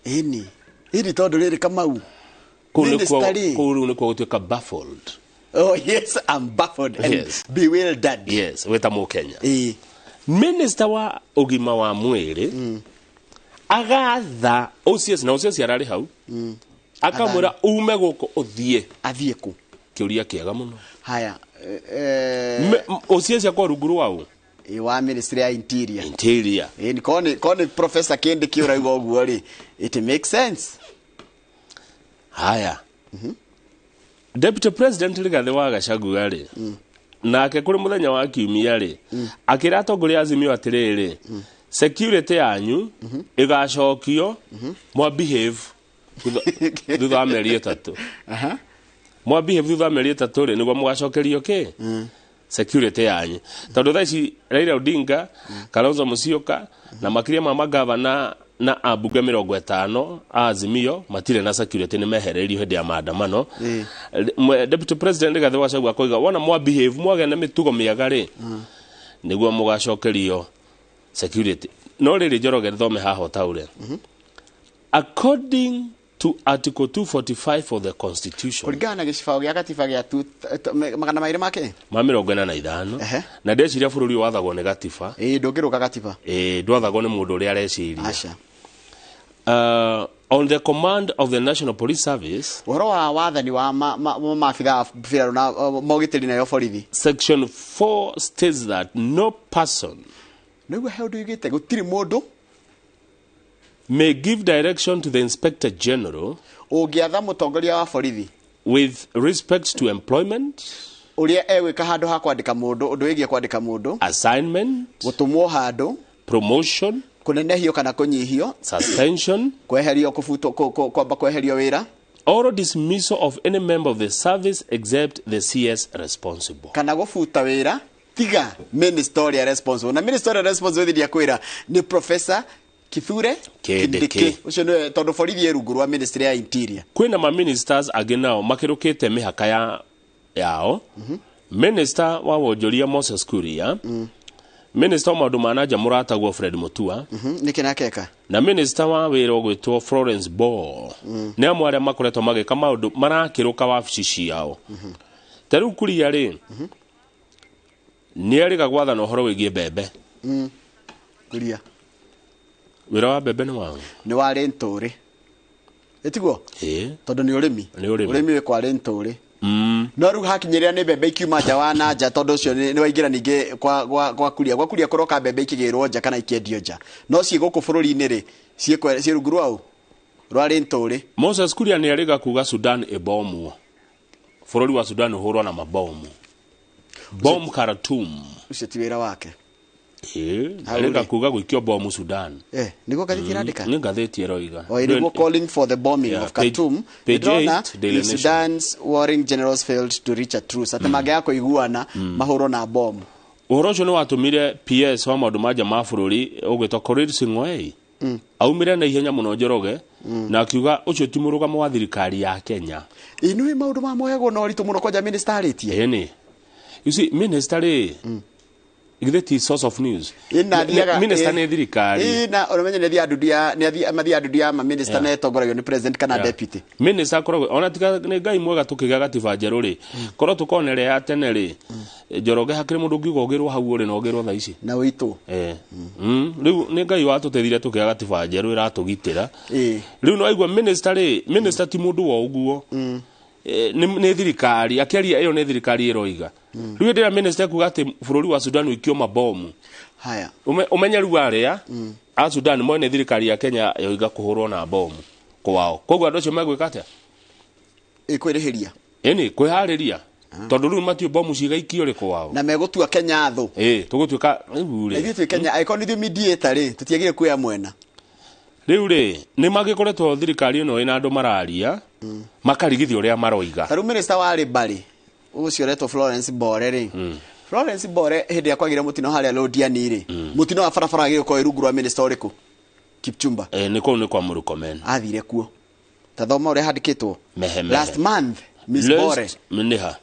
Ĩni tondũ rĩrĩ Kamau.
Kũu rĩu nĩkuo gũtuĩka baffled.
Oh yes, I'm baffled and
yes,
bewildered.
Yes, wĩ ta Mũkenya. Minister wa ũgima wa mwĩrĩ agatha OCS na OCS ararĩ hau, akamwĩra ume gũkũ ũthiĩ.
Athiĩ kũ?
Kĩũria kĩega mũno.
Haya,
OCS akwa rungu rwa ũ?
Wa Ministry ya Interior.
Interior.
Koni Professor Kindiki ũrauga ũguo rĩ, it makes sense.
Haya. Deputy President Rigathi wa Gachagua rĩ, nake kũrĩ mũthenya wa kiumia rĩ, akĩra atongoria Azimio atĩrĩrĩ, security yanyu ĩgacokio mwa behave thutha wa mĩeri 3. Mwa behave thutha wa mĩeri 3 rĩ, nĩguo mũgacokerio kĩ? Security yanyu. Tondũ thaa ici Raila Odinga, Kalonzo Musyoka na makĩria ma magavana na ambunge 50 a Azimio matirĩ na security, nĩ mehereirio hĩndĩ ya maandamano. Deputy President Rigathi wa Gachagua akoiga wona mwa behave mwagĩa na mĩtugo mĩega rĩ, nĩguo mũgacokerio security. No rĩrĩ Njoroge thome haha ũtaũre. According to Article 245 of the Constitution,
kũringana na gĩcibaũ gĩa gatiba gĩa 245 make
ma 45, na ndeciria bũrũri ũyũ wathagwo nĩ gatiba.
Ndũngĩrũka gatiba.
Ndwathagwo nĩ mũndũ ũrĩa areciria.
Aca.
On the command of the National Police Service,
ũhoro wa wathani wa maabithaa birarũ na mogitĩri nayo borithi,
Section 4 states that no person,
nĩguo he ũndũ ugĩte gũtirĩ mũndũ,
may give direction to the Inspector General
ũngĩatha mũtongoria wa borithi
with respect to employment,
ũrĩa egwĩka handũ ha kwandĩka mũndũ, ũndũ wĩgiĩ kwandĩka mũndũ,
assignment,
gũtũmwo handũ,
promotion,
kũnenehio kana kũnyihio,
suspension,
kweherio, kũbutwo, kwamba kweherio wĩra,
Or dismissal of any member of the service except the CS responsible.
Kana gũbuta wĩra tiga minister ũrĩa responsible. Na minister ũrĩa responsible thiria kwĩra nĩ Professor Kithure
Kindiki.
Ũcio nĩwe tondũ borithi ĩ rungu rwa ministry ya interior.
Kwĩna ma ministers angĩ nao makĩrũkĩte mĩhaka yao. Minister wa wonjoria Moses Kuria, Minister wa maũndũ ma na nja mũratagwo Fred Mutua,
nĩkĩ nakeka,
na minister wa wĩra ũgwĩtwo Florence Ball, nĩ amwe arĩa makoretwo magĩka maũndũ marakĩrũka wabici ciao. Ta rĩu Kuria rĩ, nĩ erĩga gwathana ũhoro wĩgiĩ mbembe.
Kuria
wĩra wa mbembe nĩ wao,
nĩ warĩ ntũrĩ, ĩtiguo? Tondũ nĩ ũrĩmi, ũrĩmi wĩ kwarĩ ntũrĩ. No rĩu hakinyĩrĩra nĩ mbembe ikiuma nja wa na nja, tondũ ũcio nĩ waingĩra ningĩ kwa Kuria. Gwa Kuria kũroka mbembe ikĩgĩrwo nja kana ikĩendio nja, no ciĩ gũkũ bũrũri-inĩ rĩ, ciĩ rungu rwa rwarĩ ntũrĩ.
Moses Kuria nĩ erĩga kuga Sudan ĩbomwo, bũrũri wa Sudan ũhũrwo na mabomu, bomb Khartoum.
Ũcio ti wĩra wake.
Erĩga kuga gũikio bomu Sudan.
Nĩguo ngathĩti ĩrandĩka?
Nĩ ngathĩti ĩroiga.
Nĩguo calling for the bombing of Khartoum.
Page 8, Daily Nation.
Sudan's warring generals failed to reach a truce. Atĩ mangĩaga kũiguana mahũrwo na bomu.
Ũhoro ũcio nĩ watũmire PS wa maũndũ ma nja ma bũrũri ũgwĩtwo Korir Sing'oei aumire na ihenya mũno Njoroge, na akiuga ũcio ti mũrũgamo wa thirikari ya Kenya.
Ĩnĩ maũndũ ma moyagwo na ũritũ mũno kwanja minister arĩtie.
Ĩni. You see, minister rĩ, githĩ ti source of news. Minister nĩ thirikari.
Na ũmenye nĩ athiaga ndundu ya ma minister na ĩtongoragio nĩ president kana deputy.
Minister akoragwo ona tiga nĩ Ngai mwega tũkĩgĩa gatiba njerũ rĩ, korwo tũkona ĩrĩa ya tene rĩ, Njoroge hakĩrĩ mũndũ ũngiuga ũgĩrwo hau ũrĩ na ũgĩrwo thaa ici.
Na ũitũ.
Rĩu nĩ Ngai watũteithire tũkĩgĩa gatiba njerũ ĩratũgitĩra. Rĩu no aigua minister rĩ, minister ti mũndũ wa ũguo. Nĩ thirikari, akĩaria ĩyo nĩ thirikari ĩroiga. Rĩu hĩndĩ ĩrĩa minister ekuga atĩ bũrũri wa Sudan ũikio mabomu,
haya
ũmenye rĩu arĩa a Sudan moe nĩ thirikari ya Kenya yoiga kũhũrwo na bomu kwao. Koguo andũ acio megwĩka atĩa?
Kwĩrĩhĩria.
Ĩni kwĩharĩria, tondũ rĩu matiũ bomu cigaikio rĩ kwao.
Na megũtua Kenya thũ.
Tũgũtuĩka rĩu rĩ.
Ithuĩ twĩ Kenya, angĩkorwo nĩ ithuĩ mediator rĩ, tũtiagĩrĩire kuoya mwena.
Rĩu rĩ, nĩ magĩkoretwo thirikari ĩno ĩna andũ mararia, makarigithia ũrĩa maroiga.
Ta rĩu minister wa Labour rĩ, ũcio ũretwo Florence Bore rĩ, Florence Bore hĩndĩ ĩrĩa kwagĩire mũtino harĩa Londiani rĩ, mũtino wa barabara wagĩrĩirwo gũkorwo wĩ rungu rwa minister ũrĩkũ? Kipchumba.
Nĩ kũu nĩ kwa Murkomen.
Athire kuo. Ta thoma ũrĩa handĩkĩtwo.
Mehe.
Last month, Miss Bore.
Nĩha?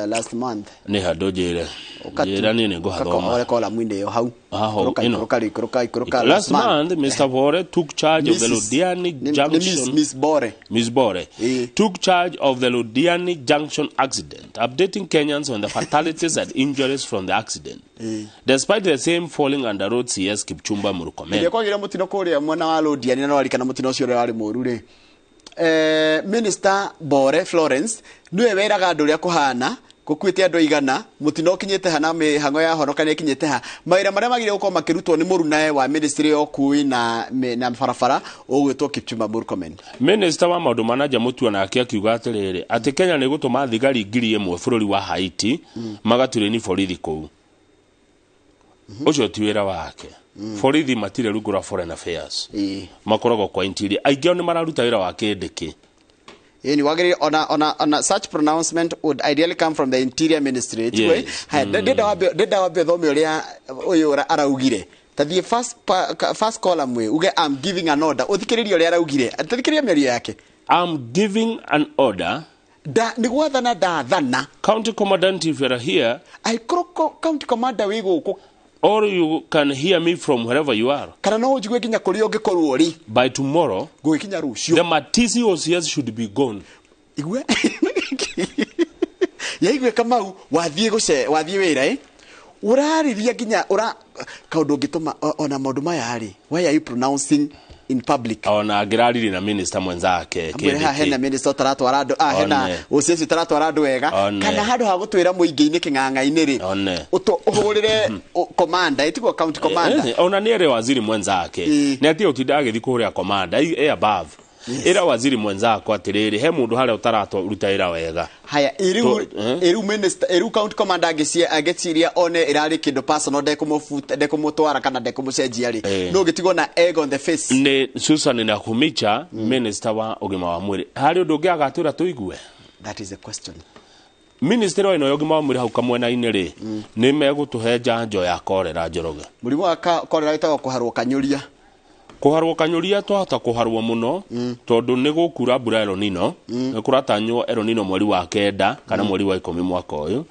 Last month.
Nĩha ndũnjĩre. Njĩra niĩ nĩ ngũhathoma.
Ũka kolamu-inĩ ĩyo hau. Ikũrũka.
Last month, Mr. Bore took charge of the Londiani Junction.
Miss Bore.
Miss Bore took charge of the Londiani Junction accident, updating Kenyans on the fatalities and injuries from the accident. Despite the same falling under road CS Kipchumba Murkomen.
Hĩndĩ ĩrĩa kwagĩire mũtino kũrĩa mwena wa Londiani, na no arikana mũtino ũcio ũrĩa warĩ mũũru rĩ, Minister Bore Florence nĩwe weraga andũ ũrĩa kũhana, gũkuĩte andũ aigana, mũtino ũkinyĩte ha na mĩhang'o ya honokania ĩkinyĩte ha. Mawĩra marĩa magĩrĩire gũkorwo makĩrutwo nĩ mũrunae wa ministry ya ũkui na barabara ũgwĩtwo Kipchumba Murkomen.
Minister wa maũndũ ma na nja Mutua nake akiuga atĩrĩrĩ, atĩ Kenya nĩ gũtũma thigari 1,000 bũrũri wa Haiti magaturĩni borithi kũu. Ũcio ti wĩra wake. Borithi matirĩ rungu rwa foreign affairs. Makoragwo kwa interior. Aingĩ ao nĩ mararuta wĩra wa kĩndĩkĩ.
Ĩni wagĩrĩire ona such pronouncement would ideally come from the interior ministry.
Yes.
Ndenda wambe thome ũrĩa ũyũ araugire. Ta thiĩ first column we uge I'm giving an order. Ũthikĩrĩrie ũrĩa araugire. Tathikĩrĩria mĩario yake.
I'm giving an order.
Nĩ gwathana ndathana.
County commandant, if you are here.
Aikorwo county commander wĩ gũkũ.
Or you can hear me from wherever you are.
Kana no ũnjigue nginya kũrĩa ũngĩkorwo ũrĩ.
By tomorrow,
gũgĩkinya rũciũ,
the Matisi OCS should be gone.
Igue. Yaigue Kamau wathiĩ wathiĩ wĩra ũrarĩria nginya ũra kaũndũ ũngĩtũma ona maũndũ maya rĩ, why are you pronouncing in public?
Ona angĩraririe na minister mwenzake.
Amwĩre haha hena minister ũtaratwara andũ, hena OCS ũtaratwara andũ wega, kana handũ ha gũtwĩra mũingĩ-inĩ kĩng'ang'a-inĩ rĩ, ũhũrĩre commander, ĩtigwo county commander.
Ona nĩ ere waziri mwenzake. Nĩ atige gũtinda agĩthiĩ kũhũrĩra commander, above. Ĩra waziri mwenzako atĩrĩrĩ, he mũndũ harĩa ũtararuta wĩra wega.
Haya, ĩrĩu ĩrĩu minister, ĩrĩu county commander angĩciria one ĩrarĩ kĩndũ personal, ndekũmũbuta, ndekũmũtwara kana ndekũmũcenjia rĩ, no ũgĩtigwo na egg on the face.
Nĩ Susan Nakhumicha, minister wa ũgima wa mwĩrĩ. Harĩ ũndũ ũngĩ agatwĩra tũigue?
That is a question.
Minister ĩno ya ũgima wa mwĩrĩ hau kamwena-inĩ rĩ, nĩ megũtũhe njanjo ya korera, Njoroge.
Mũrimũ wa korera wĩtagwo kũharwo kanyũria.
Kũharwo kanyũria, twahota kũharwo mũno tondũ nĩ gũkura mbura El Nino. Nĩ kũratanywo El Nino mweri wa 9 kana mweri wa 10 mwaka ũyũ,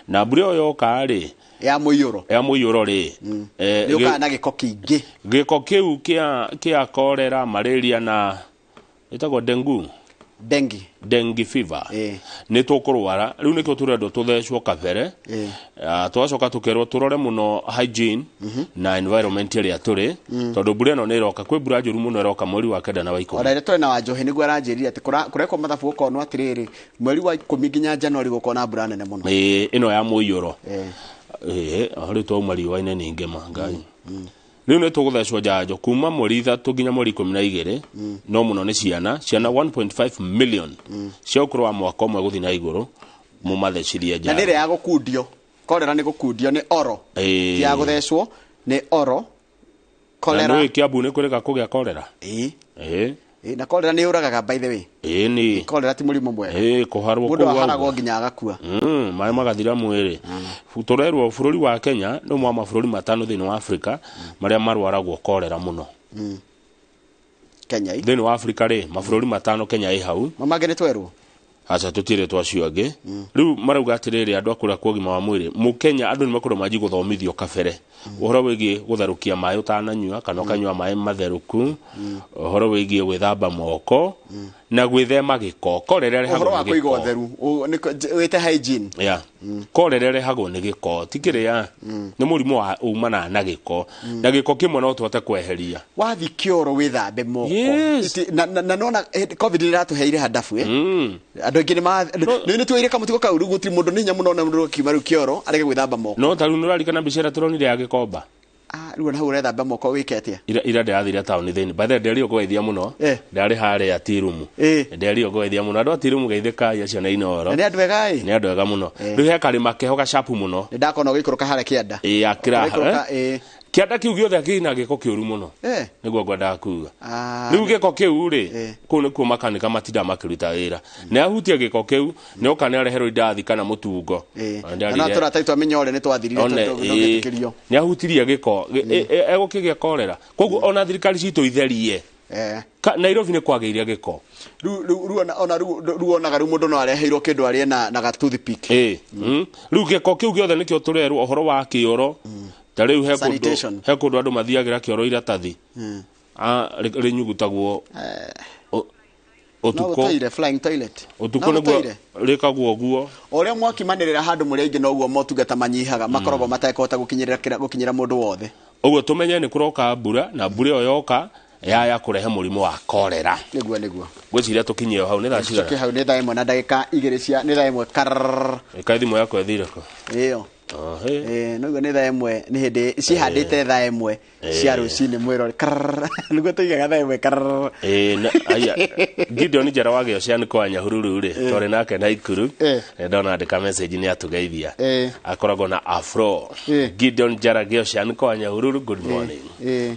na mbura ĩyo yoka rĩ,
ya mũiyũro,
ya mũiyũro rĩ,
nĩ ũkaga na gĩko kĩingĩ.
Gĩko kĩu kĩa korera, malaria na ĩtagwo dengue.
Dengue.
Dengue fever, nĩ tũkũrwara. Rĩu nĩkĩo tũrendwo tũthecwo kabere. Tũgacoka tũkerwo tũrore mũno hygiene na environment ĩrĩa tũrĩ, tondũ mbura ĩno nĩ ĩroka. Kwĩ mbura njũru mũno ĩroka mweri wa 9 na wa 10.
Ona ĩrĩa tũrĩ na Wanjohi nĩguo aranjĩrire atĩ kũrekwo mathabu gũkonwo atĩrĩrĩ, mweri wa 10 nginya January gũkorwo na mbura nene mũno.
Ĩĩ, ĩno ya mũiyũro. Ĩĩ, rĩu twauma riũa-inĩ ningĩ ma Ngai. Rĩu nĩ tũgũthecwo njanjo kuma mweri 3 nginya mweri 12, no mũno nĩ ciana 1.5 million cia ũkũrũ wa mwaka 1 gũthiĩ na igũrũ, mũmathecirie
Na nĩ
njanjo.
ĩrĩa ya gũkundio. Korera nĩ gũkundio, nĩ oro. Ti ya gũthecwo, nĩ oro.
Na
Kolera.
nĩ Kiambu nĩ kũrĩka kũgĩa korera.
Ĩĩ.
Ĩĩ.
Ĩĩ, na korera nĩ yũragaga, by the way.
Ĩĩ, nĩ
Korera ti mũrimũ mwega.
Ĩĩ, kũharwo
Mũndũ
kũu
aharagwo
wauga.
nginya agakua.
Maĩ magathira mwĩrĩ. Tũrerwo bũrũri wa Kenya nĩ ũmwe wa mabũrũri 5 thĩinĩ wa Afrika marĩa marwaragwo korera mũno.
Kenya.
Thĩinĩ wa Afrika rĩ, mabũrũri 5, Kenya ĩ hau.
Mangĩ nĩ twerwo.
Aca, tũtirĩ twacio angĩ. Rĩu marauga atĩrĩrĩ, andũ a kũrĩa kwa ũgima wa mwĩrĩ mũkenya, andũ nĩ makorwo manji gũthomithio kabere ũhoro wĩgiĩ gũtherũkia maĩ ũtananyua kana ũkanyua maĩ matherũku, ũhoro wĩgiĩ gwĩthamba moko na gwĩthema gĩko. Korera
Ũhoro
ĩrehagwo
wa
nĩ
kũiga
gĩko.
ũtheru, wĩte hygiene.
Ya, korera ĩrehagwo nĩ gĩko, ti kĩrĩa, nĩ mũrimũ wa umanaga na gĩko, na gĩko kĩmwe no tũhote kweheria.
Wathi kĩoro wĩthambe moko.
Yes.
Na nona COVID nĩ ĩratũheire handabu, eh? Andũ aingĩ nĩ tuoire kamũtugo kau. Rĩu gũtirĩ mũndũ, nĩ hinya mũno ona mũndũ akiuma rĩu kĩoro arege gwĩthamba moko.
No ta rĩu nĩ ũrarikana mbica ĩrĩa tũronire ya Gĩkomba?
Ah, rĩu ona hau ũrethamba moko wĩke atĩa?
Ira ndĩrathire taũni thĩinĩ. By the way, nderio kũgeithia mũno. Ndarĩ harĩa tirumu. Nderio kũgeithia mũno andũ a tirumu, geithĩkai acio na Inooro.
Na nĩ andũ ega ĩ.
Nĩ andũ ega mũno. Rĩu he karĩma keho gacapu mũno.
Nĩ ndakona ũgĩikũrũka harĩa kĩanda.
Ĩ, akĩra.
Ũraikũrũka, ĩ.
Kĩanda kĩu gĩothe kĩna gĩko kĩũru mũno. Nĩguo ngwendaga kuga. Rĩu gĩko kĩu rĩ, kũu nĩkuo makanika matinda makĩruta wĩra, na ahutia gĩko kĩu nĩ oka nĩ areherwo indathi kana mũtungo. Na
Na no tũratathi twa mĩnyore nĩ twathirire,
One,
tondũ ndũngĩtĩkĩrio.
Nĩ ahutirie gĩko, egũkĩgĩa korera. Koguo ona thirikari citũ itherie. Nairobi nĩ kwagĩire gĩko.
Rĩu ona rĩu onaga rĩu mũndũ no areheirwo kĩndũ arĩe na ga toothpick.
Ĩ. Rĩu gĩko kĩu gĩothe nĩkĩo tũrerwo ũhoro wa kĩoro. Ta rĩu he kũndũ
Sanitation.
he kũndũ andũ mathiagĩra kĩoro iratathi. Ah, rĩnyugutagwo
No
ũtukũ.
gũtoire, flying toilet.
Ũtukũ
No
nĩguo
gũtoire.
rĩkagwo ũguo.
O ũrĩa mwakimanĩrĩra handũ mũrĩ aingĩ, noguo motungata manyihaga, makoragwo matekũhota gũkinyĩra mũndũ wothe.
Ũguo tũmenye nĩ kũroka mbura, na mbura ĩyo yoka yaya kũrehe mũrimũ wa korera.
Nĩguo.
Ngwĩciria tũkinyie o hau. Nĩ thaa
Tucoke
cigana?
hau nĩ thaa 1 na ndagĩka 2 cia, nĩ thaa 1 karrrr.
Ĩka thimũ yakwa ĩthire kũ?
Ĩyo.
Ĩĩ.
Ĩĩ, noguo nĩ thaa 1, nĩ hĩndĩ cihandĩte thaa 1 cia rũcinĩ mwĩrore karrrr, nĩguo tũigaga thaa 1 karrrr.
Ĩĩ, aya Gideon Njara wa Gĩocean kwa Nyahururu rĩ, twarĩ nake Naikuru. Nĩ ndona andĩka message, nĩ atũgeithia. Akoragwo na afro. Gideon Njara, Gĩocean kwa Nyahururu, good morning.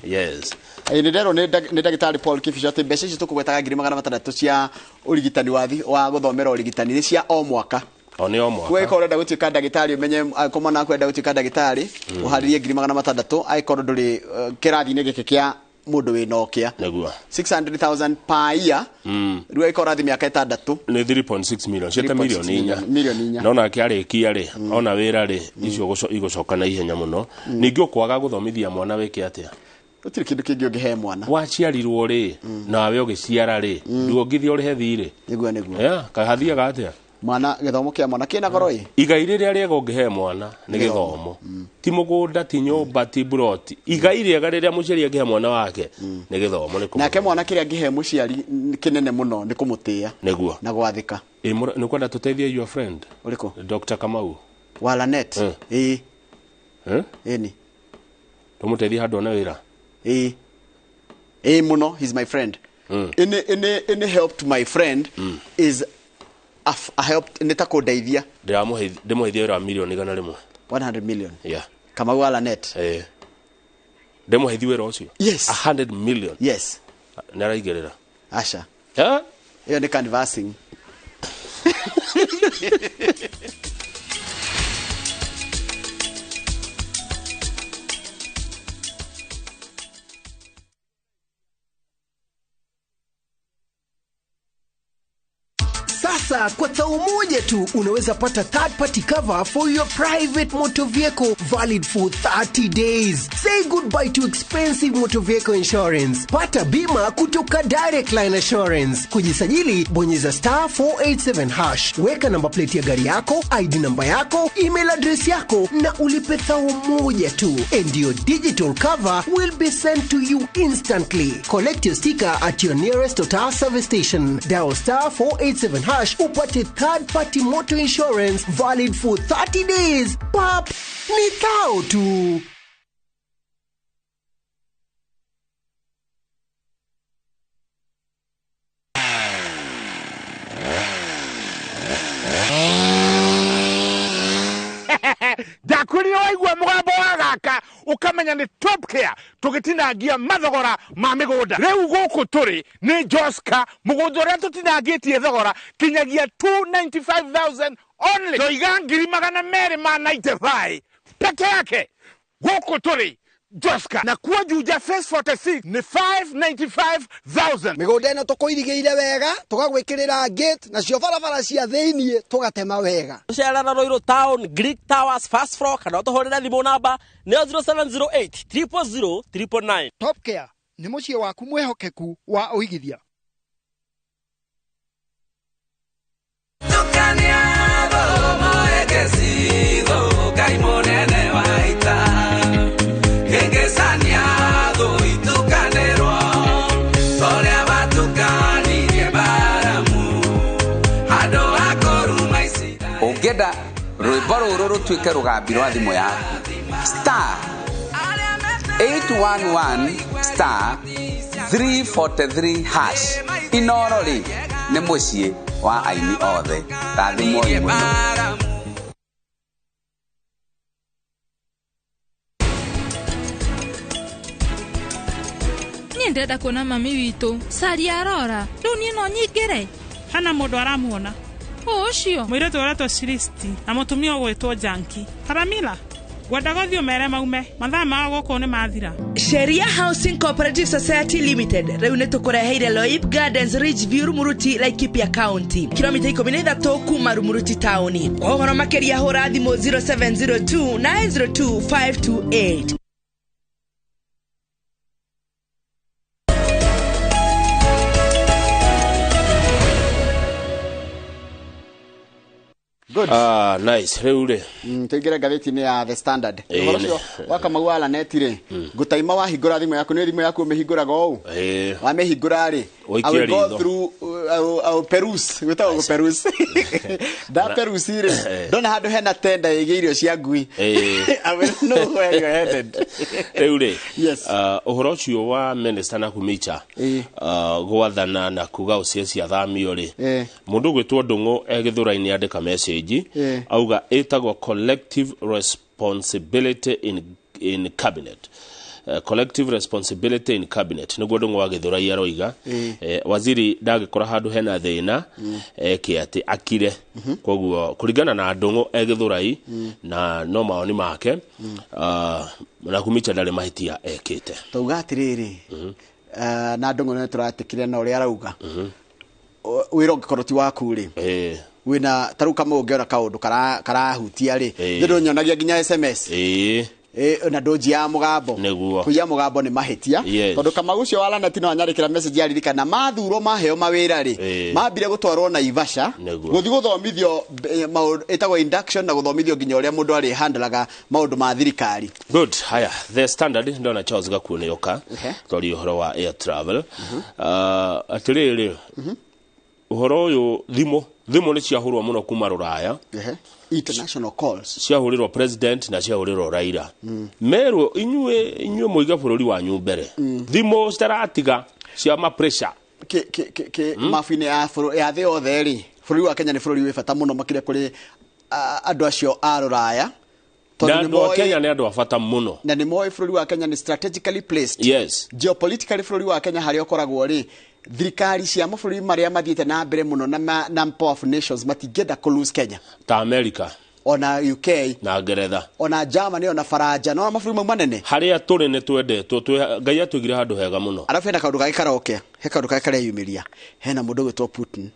Yes.
Ĩĩ, nĩ nderwo nĩ ndagĩtarĩ Paul Kibicho atĩ mbeca icio tũkũgwetaga 600,000 cia ũrigitani wa gũthomera ũrigitani nĩ cia o mwaka.
O nĩ o mwaka.
Kuo ũrenda gũtuĩka ndagĩtarĩ, ũmenye angĩkorwo mwana waku arenda gũtuĩka ndagĩtarĩ, ũharĩrie 600,000 angĩkorwo ndũrĩ kĩrathi-inĩ gĩkĩ kĩa mũndũ wĩna ũkĩa. 600,000 per year. Rĩu angĩkorwo ũrathiĩ mĩaka 6.
Nĩ 3.6 million, ciĩte
3.6
milioni 4.
Milioni 4.
No nake arĩkia rĩ, ona wĩra rĩ, icio igũcoka na ihenya mũno. Ningĩ ũkwaga gũthomithia mwana wĩke atĩa?
Gũtirĩ kĩndũ kĩngĩ ũngĩhe mwana.
Waciarirwo rĩ, nawe ũgĩciara rĩ, nduongithia ũrĩhe thirĩ.
Nĩguo.
Yeah, kahathiaga atĩa?
Mwana, gĩthomo kĩa mwana kĩna goro ĩ.
Igai rĩrĩa rĩega ũngĩhe mwana nĩ gĩthomo, ti mũgũnda, ti nyũmba, ti buroti. Igai rĩega rĩrĩa mũciari angĩhe mwana wake nĩ gĩthomo, nĩ
Nake mwana kĩrĩa angĩhe mũciari kĩnene mũno nĩ kũmũtĩĩa
nĩguo
na gwathĩka.
Ĩ, nĩ kwenda tũteithie your friend.
Ũrĩkũ?
Dr. Kamau.
Wa Lanet. Ĩĩ.
Eh?
Ĩni.
Tũmũteithie handũ one wĩra.
Ĩĩ, ĩĩ mũno, he's my friend. Any help to my friend is a help nĩ ta kũndeithia.
Ndĩmũheithia wĩra wa mirioni 100.
100 million.
Yeah.
Kamau wa Lanet.
Ndĩmũheithi wĩra ũcio.
Yes.
100 million.
Yes.
Nĩ araigĩrĩra.
Aca.
Eh?
Ĩyo nĩ canvassing.
Sasa kwa tao moja tu unaweza pata third party cover for your private motor vehicle valid for 30 days. Say goodbye to expensive motor vehicle insurance. Pata bima kutoka Direct Line Assurance. Kujisajili, bonyeza star 487 hash. Weka namba plate ya gari yako, ID namba yako, email address yako na ulipe thao moja tu. And your digital cover will be sent to you instantly. Collect your sticker at your nearest Total service station. Dial star 487 hash upate third party motor insurance valid for 30 days. Pap, ni thao tu.
Ndakwĩrire waigua mũgambo wa gaka ũkamenya nĩ Top Care tũgĩtinangia mathogora ma mĩgũnda. Rĩu gũkũ tũrĩ nĩ Joska, mũgũnda ũrĩa tũtinangĩtie thogora kinyagia 295,000 only. Ndoiga 295,000 peke yake. Gũkũ tũrĩ Joska na kuo Juja Phase 46 nĩ 595,000.
Mĩgũnda ĩno tũkũirigĩire wega, tũgagwĩkĩrĩra gate nacio barabara cia thĩiniĩ tũgatema wega.
Tũcerera Ruiru Town, Greek Towers, first floor, kana ũtũhũrĩre thimũ namba nĩyo 0708 000 999.
Top Care nĩ mũciĩ waku mwĩhokeku wa ũigithia.
Ũngĩenda rwĩmbo rũrũ rũtuĩke rũgambi rwa thimũ yaku, star 811 star 343 hash. Inoro rĩ nĩ mũciĩ wa aini othe. Rathimwoi mũno.
Niĩ ndĩrenda kuona mami witũ caria arora rĩu niĩ no nyingĩre.
Hana mũndũ aramuona.
Ũcio
mũirĩtu ũretwo Shiristi na mũtumia ũgwĩtwo Janki. Karamila, ngwendaga ũthiĩ ũmere maume mathaa mao gũkũ nĩ mathira.
Sheria Housing Cooperative Society Limited rĩu nĩ tũkũreheire Loip Gardens Ridgeview Rumuruti, Laikipia County, kilomita 13 kuma Rumuruti taũni. Kwa ũhoro makĩria hũra thimũ 0702 902 528.
Good.
Ah, nice. Rĩu rĩ.
Tũingĩre ngathĩti-inĩ ya The Standard. Ũhoro ũcio wa Kamau wa Lanet rĩ, ngũtaima wahingũra thimũ yaku, nĩ thimũ yaku ũmĩhingũraga ũũ. Wamĩhingũra rĩ, I will go through I will peruse, gwĩtagwo gũperuse. Nda peruse rĩ, ndona handũ hena tenda ĩgiĩ irio cia ngui. I will know where you are headed.
Rĩu rĩ, ũhoro ũcio wa minister na Nakhumicha gwathana na kuga ũcio ciathamio rĩ, mũndũ ũgwĩtwo Ndung'u e Gĩthũrai-inĩ andĩka message auga ĩtagwo collective responsibility in cabinet. Collective responsibility in cabinet nĩguo Ndung'u wa Gĩthũrai aroiga. Waziri ndagĩkora handũ hena thĩna eke atĩ akire. Koguo kũringana na Ndung'u e Gĩthũrai na no maoni make, Nakhumicha ndarĩ mahĩtia ekĩte.
Tauga atĩrĩrĩ, na Ndung'u nĩ tũratĩkire na ũrĩa arauga, wĩra ũngĩkorwo ti waku rĩ, wĩna ta rĩu Kamau ũngĩona kaũndũ karahutia rĩ, nĩ ndũnyonagia nginya SMS. Na ndũnjiaga mũgambo. Kũiya mũgambo nĩ mahĩtia. Tondũ Kamau ũcio wa Lanet no anyandĩkĩra message aririkana mathurwo maheo mawĩra rĩ, mambire gũtwarwo Naivasha gũthiĩ gũthomithio maũndũ ĩtagwo induction na gũthomithio nginya ũrĩa mũndũ arĩhandlaga maũndũ ma thirikari.
Good. Haya, The Standard ndona Charles Gakuo nĩ oka twarie ũhoro wa air travel. Atĩrĩrĩ, ũhoro ũyũ thimũ nĩ ciahũrwo mũno kuma Rũraya.
International calls
ciahũrĩrwo president na ciahũrĩrwo Raila. Merwo inyuĩ mũige bũrũri wanyu mbere. Thimũ citaratiga cia ma pressure.
Kĩ mabu-inĩ ya thĩ yothe rĩ, bũrũri wa Kenya nĩ bũrũri wĩ bata mũno makĩria kũrĩ andũ acio a rũraya.
Na andũ a Kenya nĩ andũ a bata mũno.
Na nĩ moĩ bũrũri wa Kenya nĩ strategically placed.
Yes.
Geopolitically bũrũri wa Kenya harĩa ũkoragwo rĩ, thirikari cia mabũrũri marĩa mathiĩte na mbere mũno na powerful nations matingĩenda kũ lose Kenya.
Ta America.
Ona UK.
Na Ngeretha.
Ona Germany, ona Faranja, no mabũrũri mau manene.
Harĩa tũrĩ nĩ twendetwo, Ngai atũigire handũ hega mũno.
Arabu hena kaũndũ kangĩ karoke, he kaũndũ kangĩ kareyumĩria. Hena mũndũ ũgwĩtwo Putin.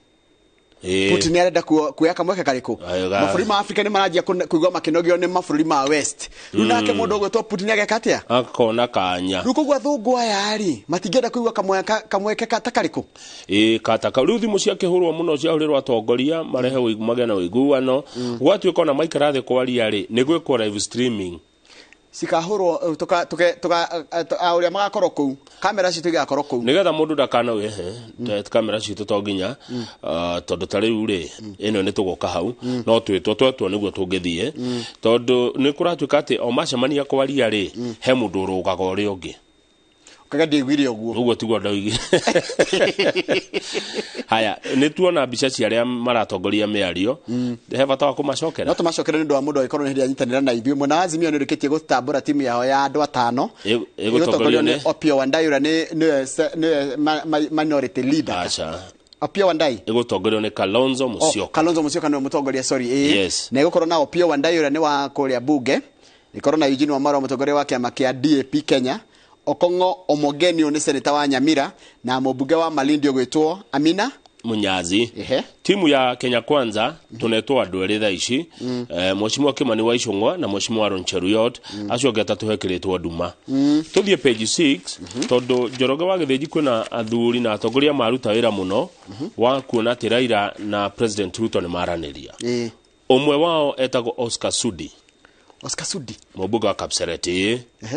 Putin nĩ arenda kuoya kamweke karĩkũ? Mabũrũri ma Afrika nĩ maranjia kũigua makĩnogio nĩ mabũrũri ma West. Rĩu nake mũndũ ũgwĩtwo Putin ageka atĩa?
Akona kanya.
Rĩu koguo athũngũ aya rĩ, matingĩenda kũigua kamweke ta karĩkũ?
Kataka. Rĩu thimũ ciakĩhũrwo mũno ciahũrĩrwo atongoria marehe magĩe na ũiguano. Gwatuĩka ona maikara thĩ kwaria rĩ, nĩ gwĩkwo live streaming.
Cikahũrwo ũrĩa magakorwo kũu, kamera citũ igakorwo kũu.
Nĩgetha mũndũ ndakana ehe, kamera citũ to nginya, tondũ ta rĩu rĩ, ĩno nĩ tũgoka hau, no twĩtwo twetwo nĩguo tũngĩthiĩ, tondũ nĩ kũratuĩka atĩ o macemania kwaria rĩ, he mũndũ ũrũgaga ũrĩa ũngĩ.
Kaga ndiguire ũguo.
Ũguo tiguo ndoigire. Haya, nĩ tuona mbica cia arĩa maratongoria mĩario. He bata wa kũmacokera.
No tũmacokere nĩ ũndũ wa mũndũ angĩkorwo nĩ hĩndĩ anyitanĩra na ithuĩ. Mwena wa Azimio nĩ ũrĩkĩtie gũtambũra timu yao ya andũ atano.
Ĩgũtongorio nĩ
Opiyo Wandayi ũrĩa nĩwe minority leader.
Acha.
Opiyo Wandayi.
Ĩgũtongorio nĩ Kalonzo Musyoka.
Kalonzo Musyoka nĩwe mũtongoria, sorry.
Yes.
Na ĩgũkorwo na Opiyo Wandayi ũrĩa nĩ wa kũrĩa bunge. Ĩkorwo na Eugene Wamalwa mũtongoria wa kĩama kĩa DAP Kenya. Okong'o Omogenio nĩ seneta wa Nyamira na mũmbunge wa Malindi ũgwĩtwo Amina
Munyazi. Timu ya Kenya Kwanza tunetwo andũ erĩ thaa ici, Mheshimiwa Kimani wa Ichung'wa na Mheshimiwa Aaron Cheruiyot, acio angĩ atatũ hekĩrĩtwo nduma. Tũthiĩ page 6 tondũ Njoroge wa Gĩthĩnji kwĩna athuri na atongoria maruta wĩra mũno wa kuona atĩ Raila na President Ruto nĩ maranĩria. Ũmwe wao etagwo Oscar Sudi.
Oscar Sudi
mũmbunge wa Kapseret.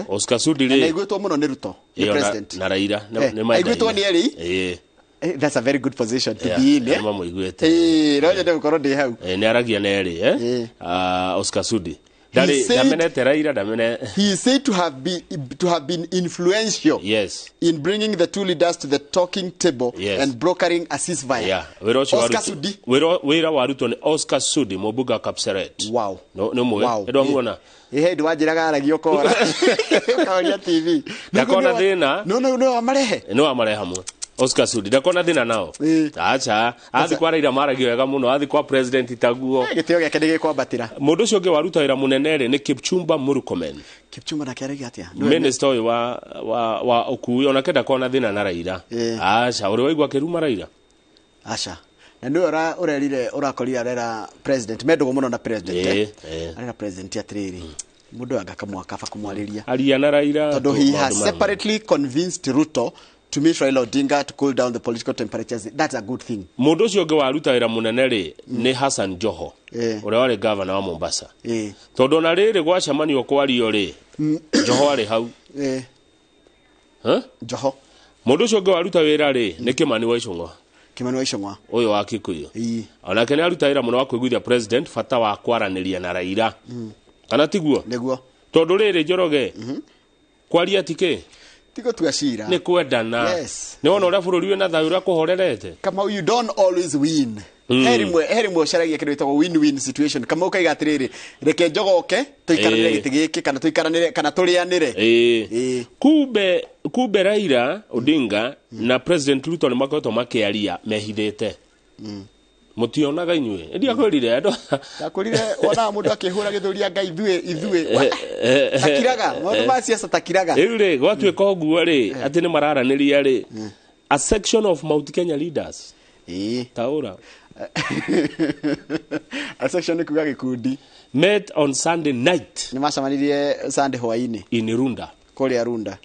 Oscar Sudi rĩ,
na aiguĩtwo mũno nĩ Ruto, nĩ president
na Raila nĩ
aiguĩtwo nĩ erĩ. That's a very good position to be in.
Nĩ mamũiguĩte.
No nyende gũkorwo ndĩ hau.
Nĩ aragia na erĩ, Oscar Sudi. Ndamenete Raila, ndamene.
He is said to have been influential.
Yes.
In bringing the two leaders to the talking table.
Yes.
And brokering a ceasefire.
Yeah.
Oscar Sudi.
Wĩra wa Ruto nĩ Oscar Sudi mũmbunge wa Kapseret.
Wow.
No nĩ mũĩ. Ndwa muona.
Ihe ndwa njiraga aragia ũkora. Ũkahoria TV.
Ndakona thĩna.
No no no amarehe.
No amarehe hamwe. Oscar Sudi ndakona thĩna nao. Acha, athi kwa Raila maragia wega mũno, athi kwa president taguo.
Gĩtĩo gĩake nĩ gĩkwambatĩra.
Mũndũ ũcio ũngĩ waruta wĩra mũnene rĩ nĩ Kipchumba Murkomen.
Kipchumba nake aragia atĩa?
Minister ũyũ wa ũkui onake ndakona thĩna na Raila. Acha, ũrĩ waigua akĩruma Raila?
Acha. Na nĩwe ũrerire ũrakorire arera president, mendũgũ mũno na president. Arera president atĩrĩrĩ, mũndũ anga kamwaka kaba kũmwarĩria.
Aria na Raila.
Tondũ he has separately convinced Ruto to meet Raila Odinga to cool down the political temperatures. That's a good thing.
Mũndũ ũcio ũngĩ waruta wĩra mũnene rĩ nĩ Hassan Joho, ũrĩa warĩ governor wa Mombasa. Tondũ ona rĩrĩ gwacemanio kwario rĩ, Joho arĩ hau.
Joho.
Mũndũ ũcio ũngĩ waruta wĩra rĩ nĩ Kimani wa Ichung'wa.
Kimani wa Ichung'wa
ũyũ wa Kikuyu. Onake nĩ aruta wĩra mũno wa kũiguithia president bata wa kwaranĩria na Raila. Kana tiguo?
Nĩguo.
Tondũ rĩrĩ Njoroge, kwaria ti kĩ?
Tigo tua cira.
Nĩ kwendana.
Yes.
Nĩ wona ũrĩa bũrũri wĩna thayũ ũrĩa kũhorerete.
Kamau, you don't always win. Heri mwe ũcaragia kĩndũ gĩtagwo win-win situation. Kamau ũkaiga atĩrĩrĩ, reke njogoke tũikaranĩre gĩtĩ gĩkĩ kana tũikaranĩre kana tũrĩanĩre.
Kumbe Raila Odinga na President Ruto nĩ makoretwo makĩaria mehithĩte. Mũtionaga inyuĩ. Ndiakwĩrire andũ.
Ndakwĩrire wonaga mũndũ akĩhũra gĩthũri anga ithuĩ. Takiraga, maũndũ ma siasa takiraga.
Rĩu rĩ, gwatuĩka ũguo rĩ, atĩ nĩ mararanĩria rĩ, a section of Mount Kenya leaders. Taũra.
A section nĩ kuga gĩkundi.
Met on Sunday night.
Nĩ macemanirie Sunday hwaĩ-inĩ.
In Runda.
Kũrĩa Runda.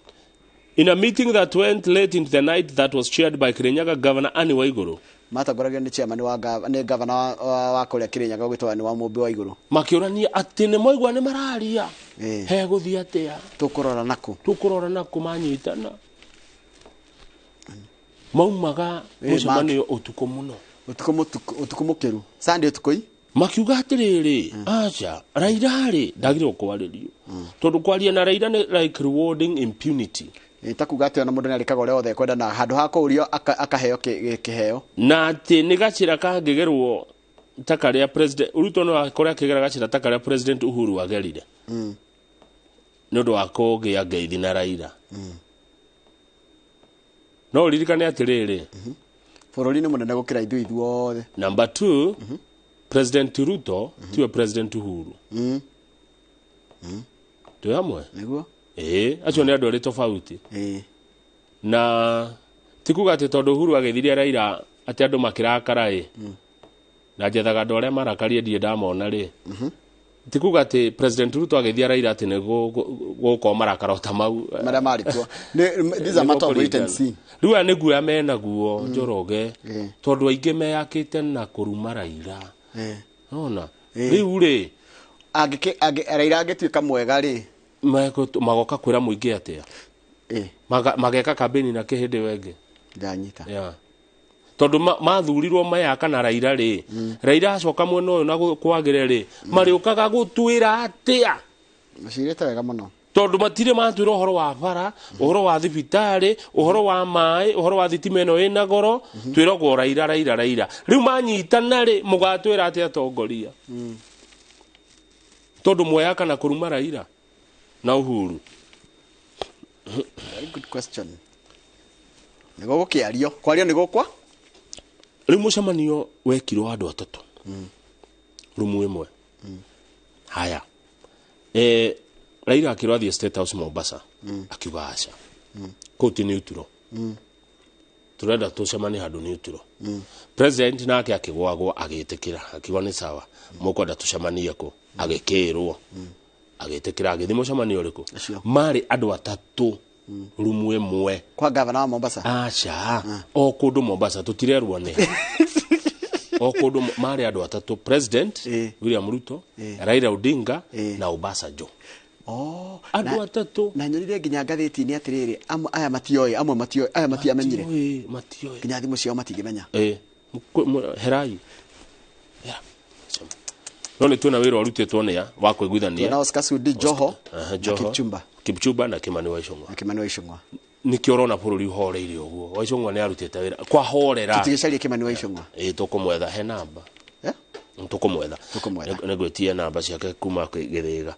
In a meeting that went late into the night that was chaired by Kirinyaga Governor Anne Waiguru.
Matongoragio nĩ chairman wa nĩ governor wa kũrĩa Kirinyaga ũgwĩtwo Anne wa Mũmbi wa Igũrũ.
Makĩũrania atĩ nĩ maigua nĩ mararia. He gũthiĩ atĩa?
Tũkũrora nakũ?
Tũkũrora nakũ manyitana. Maumaga mũcemanio ũtukũ mũno.
Ũtukũ mũkĩru. Sunday ũtukũ-i?
Makiuga atĩrĩrĩ, aca, Raila rĩ ndagĩrĩirwo kwarĩrio. Tondũ kwaria na Raila nĩ like rewarding impunity.
Ta kuga atĩ ona mũndũ nĩarĩkaga ũrĩa wothe ekwenda na handũ ha kũũrio akaheo kĩheo.
Na atĩ nĩ gacĩra kangĩgerwo ta karĩa president Ruto no akorwo akĩgera gacĩra ta karĩa president Uhuru agerire nĩ ũndũ wa kũgĩa ngeithi na Raila. No ũririkane atĩrĩrĩ,
bũrũri nĩ mũnene gũkĩra ithuĩ ithuothe.
Number 2, President Ruto tiwe President Uhuru. Twĩ hamwe?
Nĩguo.
Ĩĩ, acio nĩ andũ erĩ tofauti. Na ti kuga atĩ tondũ Uhuru ageithirie Raila atĩ andũ makĩrakara ĩ, na njethaga andũ arĩa marakarie ndirĩ ndamona rĩ, ti kuga atĩ President Ruto ageithia Raila atĩ nĩ gũkorwo marakara o ta mau
marĩa marĩ kuo. This is a matter of wait and see.
Rĩu aya nĩ guoya menaguo Njoroge, tondũ aingĩ meyakĩte na kũruma Raila. Nona rĩu rĩ,
Raila angĩtuĩka mwega rĩ,
magoka kwĩra mũingĩ atĩa? Mageka kambĩni na kĩhĩndĩ wengĩ.
Ndanyita.
Yeah. Tondũ mathurirwo mayaka na Raila rĩ, Raila acoka mwena ũyũ na kwagĩre rĩ, marĩũkaga gũtwĩra atĩa?
Macirĩte wega mũno.
Tondũ matirĩ matwĩra ũhoro wa bara, ũhoro wa thibitarĩ, ũhoro wa maĩ, ũhoro wa thitima ĩno ĩna goro, twĩragwo Raila, Raila, Raila. Rĩu manyitana rĩ, mũgatwĩra atĩa atongoria? Tondũ mweyaka na kũruma Raila na Uhuru.
Very good question. Nĩguo gũkĩario, kwario nĩ gũkwa?
Rĩu mũcemanio wekirwo andũ atatũ rumu ĩmwe. Haya, Raila akĩrwo athiĩ State House Mombasa, akiuga aca, kũu ti neutral, tũrenda tũcemanie handũ neutral. President nake akĩgwagwo agĩtĩkĩra, akiuga nĩ sawa, mũkwenda tũcemanie kũ? Agĩkĩrwo, agĩtĩkĩra, agĩthiĩ mũcemanio ũrĩkũ? Marĩ andũ atatũ rumu ĩmwe.
Kwa gavana wa Mombasa?
Aca, o kũndũ Mombasa tũtirerwo nĩ o kũndũ marĩ andũ atatũ, President William Ruto, Raila Odinga na Obasanjo. Andũ atatũ.
Na nyonire nginya ngathĩti-inĩ atĩrĩrĩ, aya matioĩ, amwe matioĩ, aya matiamenyire.
Matioĩ.
Nginya thimũ ciao matingĩmenya.
Herai. No nĩ twĩna wĩra ũrutĩtwo nĩ wa kũiguithania.
Twĩna Oscar Sudi, Joho, na
Joho,
Kipchumba.
Kipchumba na Kimani wa Ichung'wa.
Na Kimani wa Ichung'wa.
Nĩkĩo ũrona bũrũri ũhoreire ũguo. Wa Ichung'wa nĩ arutĩte wĩra. Kwahorera.
Tũtigĩcarie Kimani wa Ichung'wa.
Ĩĩ, tũkũmwetha he namba. Tũkũmwetha. Tũkũmwetha. Nĩngwĩtia namba ciake kuma Gĩthĩga.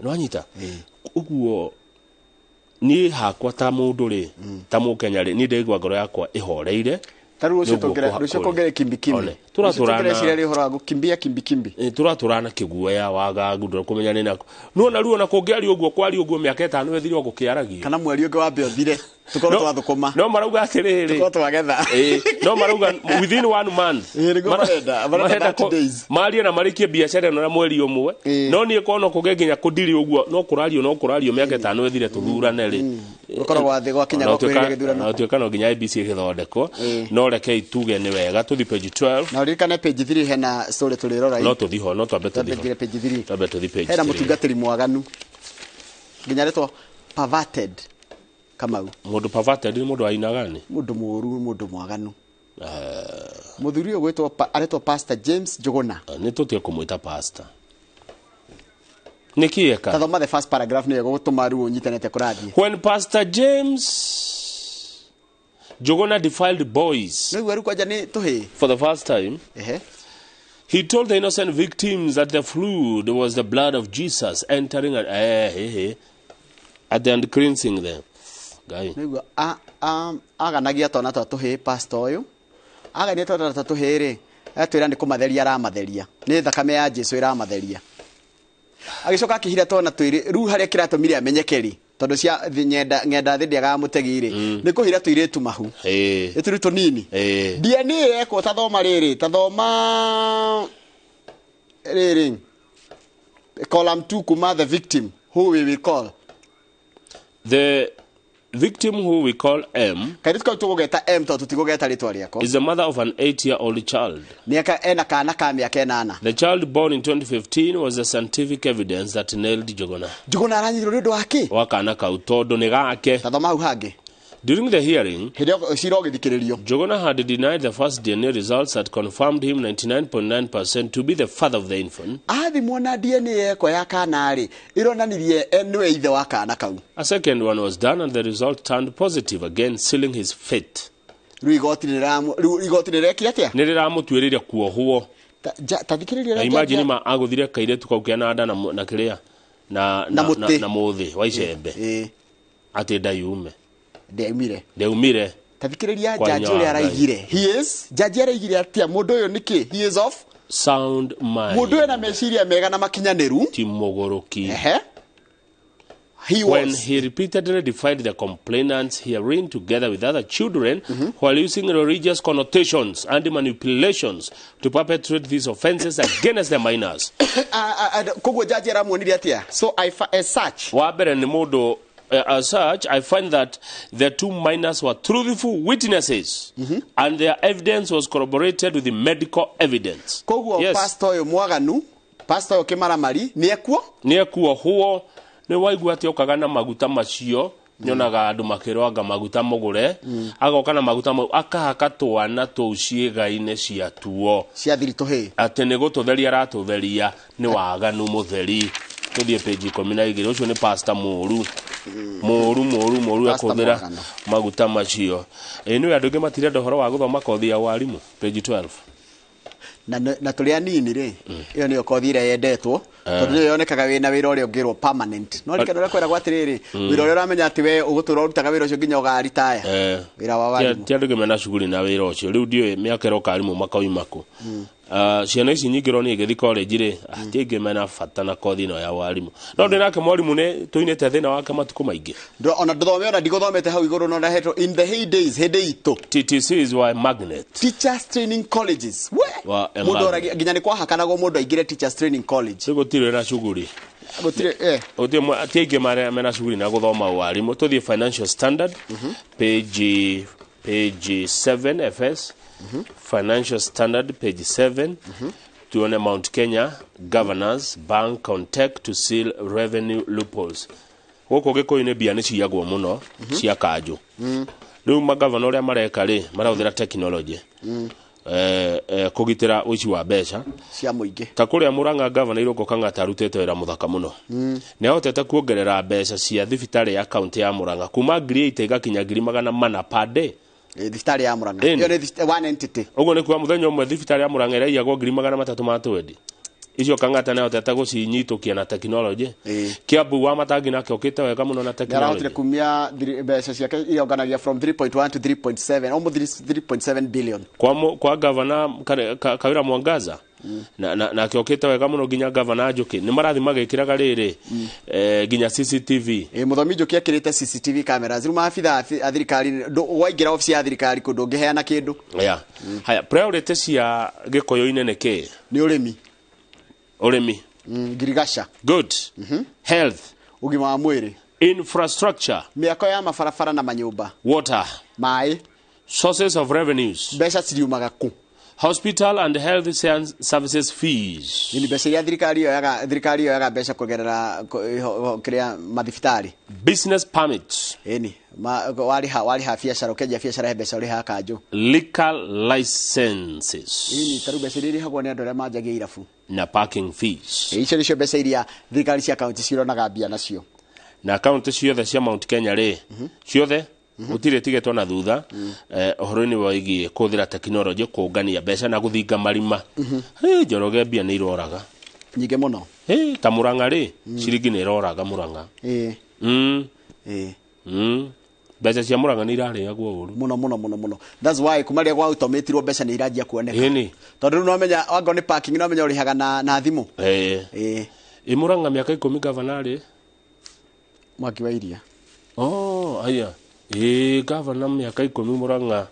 Nĩwanyita? Ũguo niĩ hakwa ta mũndũ rĩ, ta mũkenya rĩ, niĩ ndĩraigua ngoro yakwa ĩhoreire.
Ta rĩu rũciũ kũngere kimbikimbi. Tũratũrana ũhoro wa gũkimbia kimbikimbi.
Tũratũrana kĩguoya wagagu ndũkũmenya nĩ nako. Nĩwona rĩu ona kũngĩario ũguo kwario ũguo mĩaka 5 ĩthire o gũkĩaragio.
Kana mweri ũngĩ wambe ũthire. Tũkorwo twathũkũma.
No marauga atĩrĩrĩ.
Tũkorwo twagetha.
No marauga within 1 month.
Nĩguo marenda 30 days.
Marie na marĩkie biacara ĩno na mweri ũmwe. No niĩ kono kũngĩ nginya kũndiri ũguo no kũrario no kũrario mĩaka 5 ĩthire tũthurane rĩ.
Gũkorwo gwathĩ gwakinya gwakuhĩrĩria gĩthurano.
No tuĩka no nginya IEBC ĩgĩthondekwo. No rekei tuge nĩ wega tũthi page 12.
Na ũririkane page 3 hena story tũrĩrora.
No tũthi ho, no twambe tũthi ho.
Page 3.
Twambe tũthi page 3.
Hena mũtungatĩri mwaganu. Nginya rĩtwa perverted. Kamau.
Mũndũ perverted nĩ mũndũ wa aina gani?
Mũndũ mũũru, mũndũ mwaganu. Mũthuri ũyũ gwĩtwo aretwo Pastor James Njuguna.
Nĩ tũtige kũmwĩta pastor. Nĩkĩ eka?
Tathoma the first paragraph nĩyo ĩgũgũtũma rĩu ũnyitanĩte kũrathiĩ.
When Pastor James Njuguna defiled boys.
Nĩguo rĩu kwanja nĩ tũhĩĩ.
For the first time. He told the innocent victims that the fluid was the blood of Jesus entering at and cleansing them. Ngai.
Nĩguo aganagia twana twa tũhĩĩ pastor ũyũ. Agania twana twa tũhĩĩ rĩ, atwĩra nĩ kũmatheria aramatheria. Nĩ thakame ya Jesu ĩramatheria. Agĩcoka akĩhira twana twĩrĩ, rĩu harĩa kĩratũmire amenyeke rĩ, tondũ cia ng'enda thĩ ndĩagaga mũtegi rĩ, nĩ kũhira tũirĩtu mahu. Nĩ tũrĩ tũnini. DNA yekwo ta thoma rĩrĩ, ta thoma rĩrĩ. Column 2 kuma the victim who we will call.
The victim who we call M.
Kairĩtu kau tũgũgeta M tondũ tũtigũgeta rĩtwa rĩako.
Is the mother of an 8-year-old child.
Mĩaka ena kana ka mĩaka 8.
The child born in 2015 was the scientific evidence that nailed Njuguna.
Njuguna aranyitirwo nĩ ũndũ wa kĩ?
Wa kana kau tondũ nĩ gake.
Tathoma hau hangĩ.
During the hearing,
hĩndĩ ĩyo cira ũgĩthikĩrĩrio,
Njuguna had denied the first DNA results that confirmed him 99.9% to be the father of the infant.
Athimwo na DNA yekwo ya kana rĩ, ĩronanirie nĩwe ithe wa kana kau.
A second one was done and the result turned positive again, sealing his fate.
Rĩu igoti rĩu igoti rĩrekire atĩa?
Nĩ rĩramũtuĩrĩire kuohwo.
Ta thikĩrĩria
Na
ũrĩa
imagine ma agũthire kairĩtu kau kena nda na kĩrĩa na
Na mũtĩ.
Na mũthĩ wa icembe atĩ ndayume.
Ndiaumire.
Ndiaumire.
Ta thikĩrĩria
Kwa
jaji
hinya
ũrĩa
wa Ngai.
araigire. He is jaji araigire atĩa mũndũ ũyũ nĩkĩ? He is of
sound mind.
Mũndũ wĩna meciria mega na makinyanĩru.
Ti mũgũrũki.
Ehe. He
When
was
he repeatedly defied the complainants herein together with other children while using religious connotations and manipulations to perpetrate these offenses against the minors.
Koguo jaji aramuonirie atĩa? So I as such,
Wa mbere nĩ mũndũ as such, I find that the two minors were truthful witnesses and their evidence was corroborated with the medical evidence.
Koguo
Yes.
pastor ũyũ mwaganu, pastor ũyũ kĩmaramari nĩ ekuo?
Nĩ ekuohwo. Nĩ waigua atĩ okaga na maguta macio, nyonaga andũ makĩrwanga maguta mũgũre, agoka na maguta mau akahaka twana tũu ciĩga-inĩ ciatuo
cia thiritũ hĩ,
atĩ nĩ gũtũtheria aratũtheria. Nĩ waganu mũtheri. Tũthiĩ page 12. Ũcio nĩ pastor mũru mũru mũru mũru
Pastor
ekũhũthĩra
mwaganu.
maguta macio. Ĩ nĩwe andũ aingĩ matirenda ũhoro wa gũthoma kothi ya warimũ, page 12.
Na tũrĩ anini rĩ, ĩyo nĩyo kothi ĩrĩa yendetwo, tondũ nĩyo yonekaga wĩna wĩra ũrĩa ũngĩrwo permanent. No rikana ũrĩa kwĩragwo atĩrĩrĩ, wĩra ũrĩa ũramenya atĩ we ũgũtũra ũrutaga wĩra ũcio nginya ũgaritaya, wĩra wa warimũ.
Ti andũ aingĩ mena cuguri na wĩra ũcio. Rĩu ndiũĩ mĩaka ĩroka arimũ makauma kũ. Ciana ici nyingĩ ũronire igĩthiĩ college rĩ, ti aingĩ mena bata na kothi ĩno ya warimũ. No ndĩ nake mwarimũ nĩ tũinĩte thĩna wake matukũ maingĩ.
Ona ndũthome, ona ndigũthomete hau igũrũ, no ndahetwo in the heydays, hĩndĩ itũ.
TTCs were magnet.
Teachers training colleges. We
Wa a
mũndũ
magnet.
oragia nginya nĩ kwahakanagwo mũndũ aingĩre teachers training college.
Rĩu gũtirĩ na cuguri.
Gũtirĩ.
Gũtirĩ ti aingĩ mena cuguri na gũthoma warimũ. Tũthiĩ Financial Standard, page 7 FS. Financial Standard page 7, tuone Mount Kenya governors bank on tech to seal revenue loopholes. Gũkũ Gĩkũyũ-inĩ mbia nĩ ciyagwo mũno cia kanjũ. Rĩu magavana ũrĩa mareka rĩ, marahũthĩra technology kũgitĩra ũici wa mbeca
cia mũingĩ.
Ta kũrĩa Murang'a, gavana Irũngũ Kang'ata arutĩte wĩra mũthaka mũno. Nĩ ahotete kuongerera mbeca cia thibitarĩ ya kaunti ya Murang'a kuma 80,000 igakinya 400,000 per day.
Thibitarĩ ya Murang'a.
Ĩni.
Ĩyo nĩ one entity.
Ũguo nĩ kuga mũthenya ũmwe thibitarĩ ya Murang'a ĩraiyagwo 320,000. Icio Kang'ata nĩ ahotete gũcinyitũkia na technology. Kiambu wa Matangi nake okĩte wega mũno na
Nĩ arahotire
technology.
kumia mbeca ciake iria onganagia from 3.1 to 3.7, almost 3.7 billion.
Kwa gavana Kawira Mwangaza nake okĩte wega mũno, nginya gavana Njũkĩ nĩ marathi magĩkĩraga rĩrĩ nginya CCTV.
Mũthomi Njũkĩ ekĩrĩte CCTV cameras. Rĩu maabitha a thirikari, waingĩra obici ya thirikari kũndũ ũngĩheana kĩndũ.
Yeah. Haya, priority cia Gĩkũyũ-inĩ nĩ kĩ?
Nĩ ũrĩmi.
Ũrĩmi.
Ngirigaca.
Good. Health.
Ũgima wa mwĩrĩ.
Infrastructure.
Mĩako ya mabarabara na manyũmba.
Water.
Maĩ.
Sources of revenues.
Mbeca ciriumaga kũ?
Hospital and health services fees.
Nĩ mbeca iria thirikari yoyaga mbeca kũgerera kĩrĩa mathibitarĩ.
Business permits.
Ĩni, warĩha biacara, ũkĩanjia biacara he mbeca ũrĩhaga kanjũ.
Liquor licenses.
Ĩni, ta rĩu mbeca iria irĩhagwo nĩ andũ arĩa manjagia irabu.
Na parking fees.
Icio nĩcio mbeca iria thirikari cia kaunti cironaga mbia nacio.
Na kaunti ciothe cia Mount Kenya rĩ, ciothe gũtirĩ ĩtigĩtwo na thutha ũhoro-inĩ wĩgiĩ kũhũthĩra tekinoronjĩ kũngania mbeca na gũthinga marima. Njoroge, mbia nĩ iroraga
nyingĩ mũno.
Ta Murang'a rĩ, ciringi nĩ iroraga Murang'a. Mbeca cia Murang'a nĩ irarĩagwo ũru
Mũno mũno mũno mũno. That's why kuma rĩrĩa gwa automatirwo mbeca nĩ iranjia kuoneka.
Ĩni.
Tondũ rĩu no menya angorwo nĩ parking, no menya ũrĩhaga na thimũ.
Ĩ Murang'a mĩaka 10 gavana rĩ?
Mwangi wa Iria.
Oh, aya. Ĩ gavana mĩaka 10 Murang'a.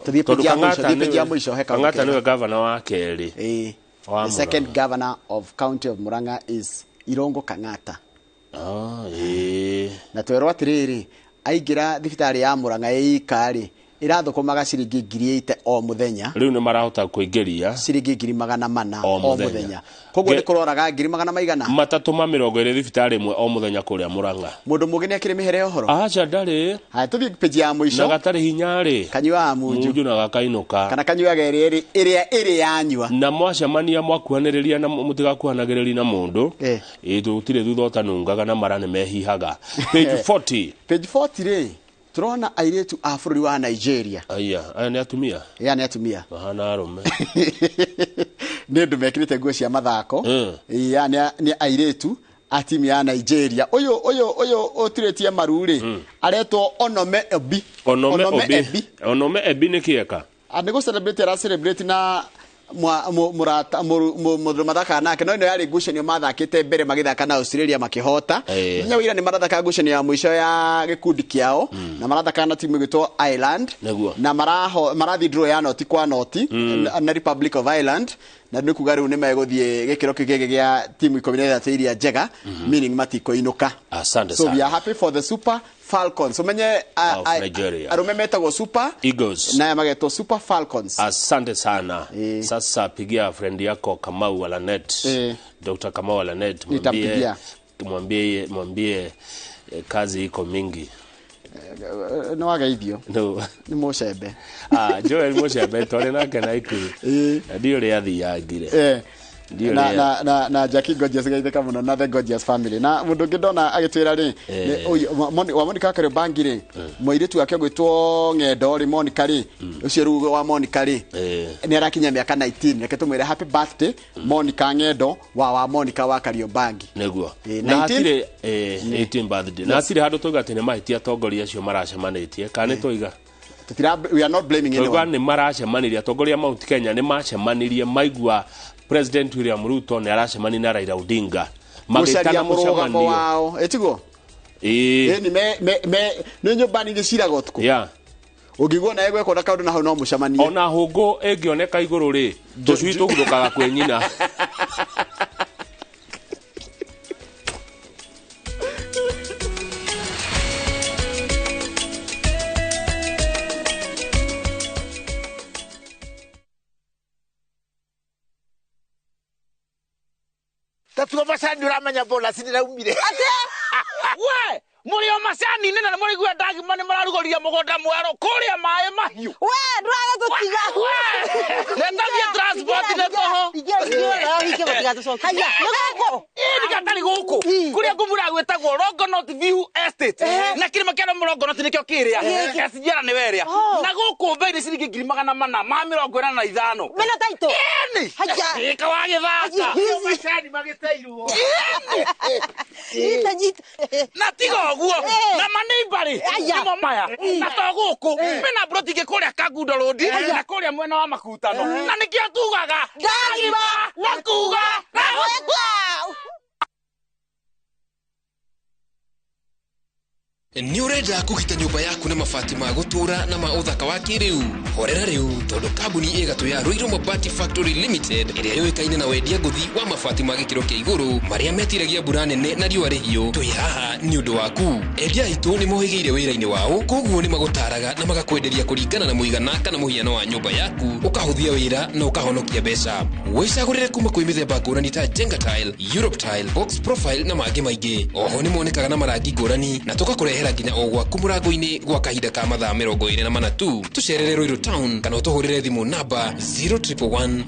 Tũthiĩ
Tondũ
page ya mũico,
Kang'ata
thiĩ page ya
nĩwe-
mũico, he kaũndũ
Kang'ata
kega.
nĩwe gavana wa kerĩ wa
The second
Murang'a.
governor of county of Murang'a is Irungu Kang'ata.
Ah, ĩĩ.
Na twerwo atĩrĩrĩ, aingĩra thibitarĩ ya Murang'a ĩika rĩ, Irathũkũmaga ciringi 80,000 o mũthenya.
Rĩu nĩ marahota kũingĩria
ciringi 400,000
o mũthenya.
Koguo nĩ kũroraga 220,000
thibitarĩ ĩmwe o mũthenya kũrĩa Murang'a.
Mũndũ mũgĩ nĩ akĩrĩ mĩhere ũhoro?
Aca ndarĩ.
Haya tũthiĩ page ya mũico.
Na gatarĩ hinya rĩ.
Kanyuaga munju
na gakainũka.
Kana kanyuaga ĩrĩa ĩrĩ yanyua.
Na mwacemania mwakuhanĩrĩria na mũtigakuhanagĩrĩria na mũndũ. Ĩ tũtirĩ thutha ũtanungaga na mara nĩ mehihaga. Page 40.
Page 40 rĩ. Turona airĩtu a bũrũri wa Nigeria.
Aya, aya nĩ atumia?
Ya nĩ atumia.
Mahana arũme.
Nĩ andũ mekĩrĩte nguo cia mathako. Ya nĩ airĩtu a timu ya Nigeria. Ũyũ ũturĩtie maru rĩ, aretwo Onome Ebi.
Onome Ebi. Onome Ebi nĩ kĩeka?
Nĩ gũ celebrate ara celebrate na mũrata mũndũ mathakaga nake no ĩno yarĩ ngucanio mathakĩte mbere magĩthaka na Australia makĩhota. Mũthenya wa ira nĩ marathaka ngucanio ya mũico ya gĩkundi kĩao na marathaka na timu ĩgwĩtwo Ireland na marathiĩ draw ya noti kwa noti na Republic of Ireland na nĩ kuga rĩu nĩ megũthiĩ gĩkĩro kĩu kĩngĩ gĩa timu 13 iria njega, meaning matikũinũka.
Asante
So
sana.
we are happy for the Super Falcons. Umenye arume metagwo Super
Eagles
na magetwo Super Falcons.
Asante sana. Sasa pigia friend yako Kamau Alanet. Dr. Kamau Alanet, mwambie kazi iko mingi.
No wageithio.
No.
Ni Mucembe.
Joel Mucembe twari nake na Ikuru. Ndio ria athiangire.
Na Jackie Gorgeous gaitheka muno na the Gorgeous family. Na mundu ungi ndona agitwira ri wa Monica Kariobangi ri muiritu wake gwitwo Ng'endo ri Monica ri ucio riu wa Monica ri ni arakinya miaka 19. Reke tumwire happy birthday Monica Ng'endo wa Monica wa Kariobangi.
Niguo. Na hatire 18 birthday. Na hatire handu tuiga ati ni mahitia atongoria acio maracemanitie kana ni tuiga.
We are not blaming anyone.
Tuiga ni maracemanirie atongoria Mount Kenya ni macemanirie maigua President William Ruto ni aracemania na Raila Odinga magĩtana mũcemanio
wao etiguo ni me nĩ nyũmba ningĩ ciraga ũtukũ.
Yeah.
Ũngĩigua nawe gwekwo na kaũndũ na hau no mũcemanie.
Ona hũngũ ĩngĩoneka igũrũ rĩ tũcui tũguthũkaga kwĩ nyina.
Tatuo macani uramenya bonus ndiraumire.
Atia? We, muri o macani nene na muri gwa ndagima ni mararugoria mugunda mwero kuria mai mahiu.
We, nduraga tutiga.
We, netathie transport ne toho.
Haya, niguku.
Ii gatari guku. Kuria ngumura gwetagwo Longonot View Estate. Na kirima kia Longonot nikio kiria. SGR ni weria. Na guku bei ni ciringi 485.
Mena taito.
Eni.
Haya.
Ika wagithaka.
Macani magiteirwo.
Nyita nyita.
Na tiga uguo. Na maneimbari. Nimo maya. Na to guku. Mena broti ingi kuria Kangundo Road na kuria mwena wa Makutano. Na nikio tugaga.
Ndagima
na kuga na
gwekwa.
Nĩ ũrenda kũgita nyũmba yaku na mabati ma gũtũũra na ma ũthaka wa kĩrĩu? Horera rĩu tondũ kambuni ĩgatũ ya Ruiru Mabati Factory Limited ĩrĩa yũĩkaine na wendia ngũthi wa mabati ma gĩkĩro kĩa igũrũ marĩa metiragia mbura nene na riũa rĩhiũ, twĩ haha nĩ ũndũ waku. Endia aitũ nĩ mohĩgĩire wĩra-inĩ wao, koguo nĩ magũtaraga na magakwenderia kũringana na mũigana kana mũhiano wa nyũmba yaku, ũkahũthia wĩra na ũkahonokia mbeca. Wĩcagũrĩre kuma kwĩ mĩthemba ngũrani ta Jenga Tile, Europe Tile, Box Profile na mangĩ maingĩ. Oho nĩ monekaga na marangi ngũrani na tũgakũrehera nginya o gwaku mũrango-inĩ gwa kahinda ka mathaa 24 tu. Tũcerere Ruiru Town kana ũtũhũrĩre thimũ namba 0111.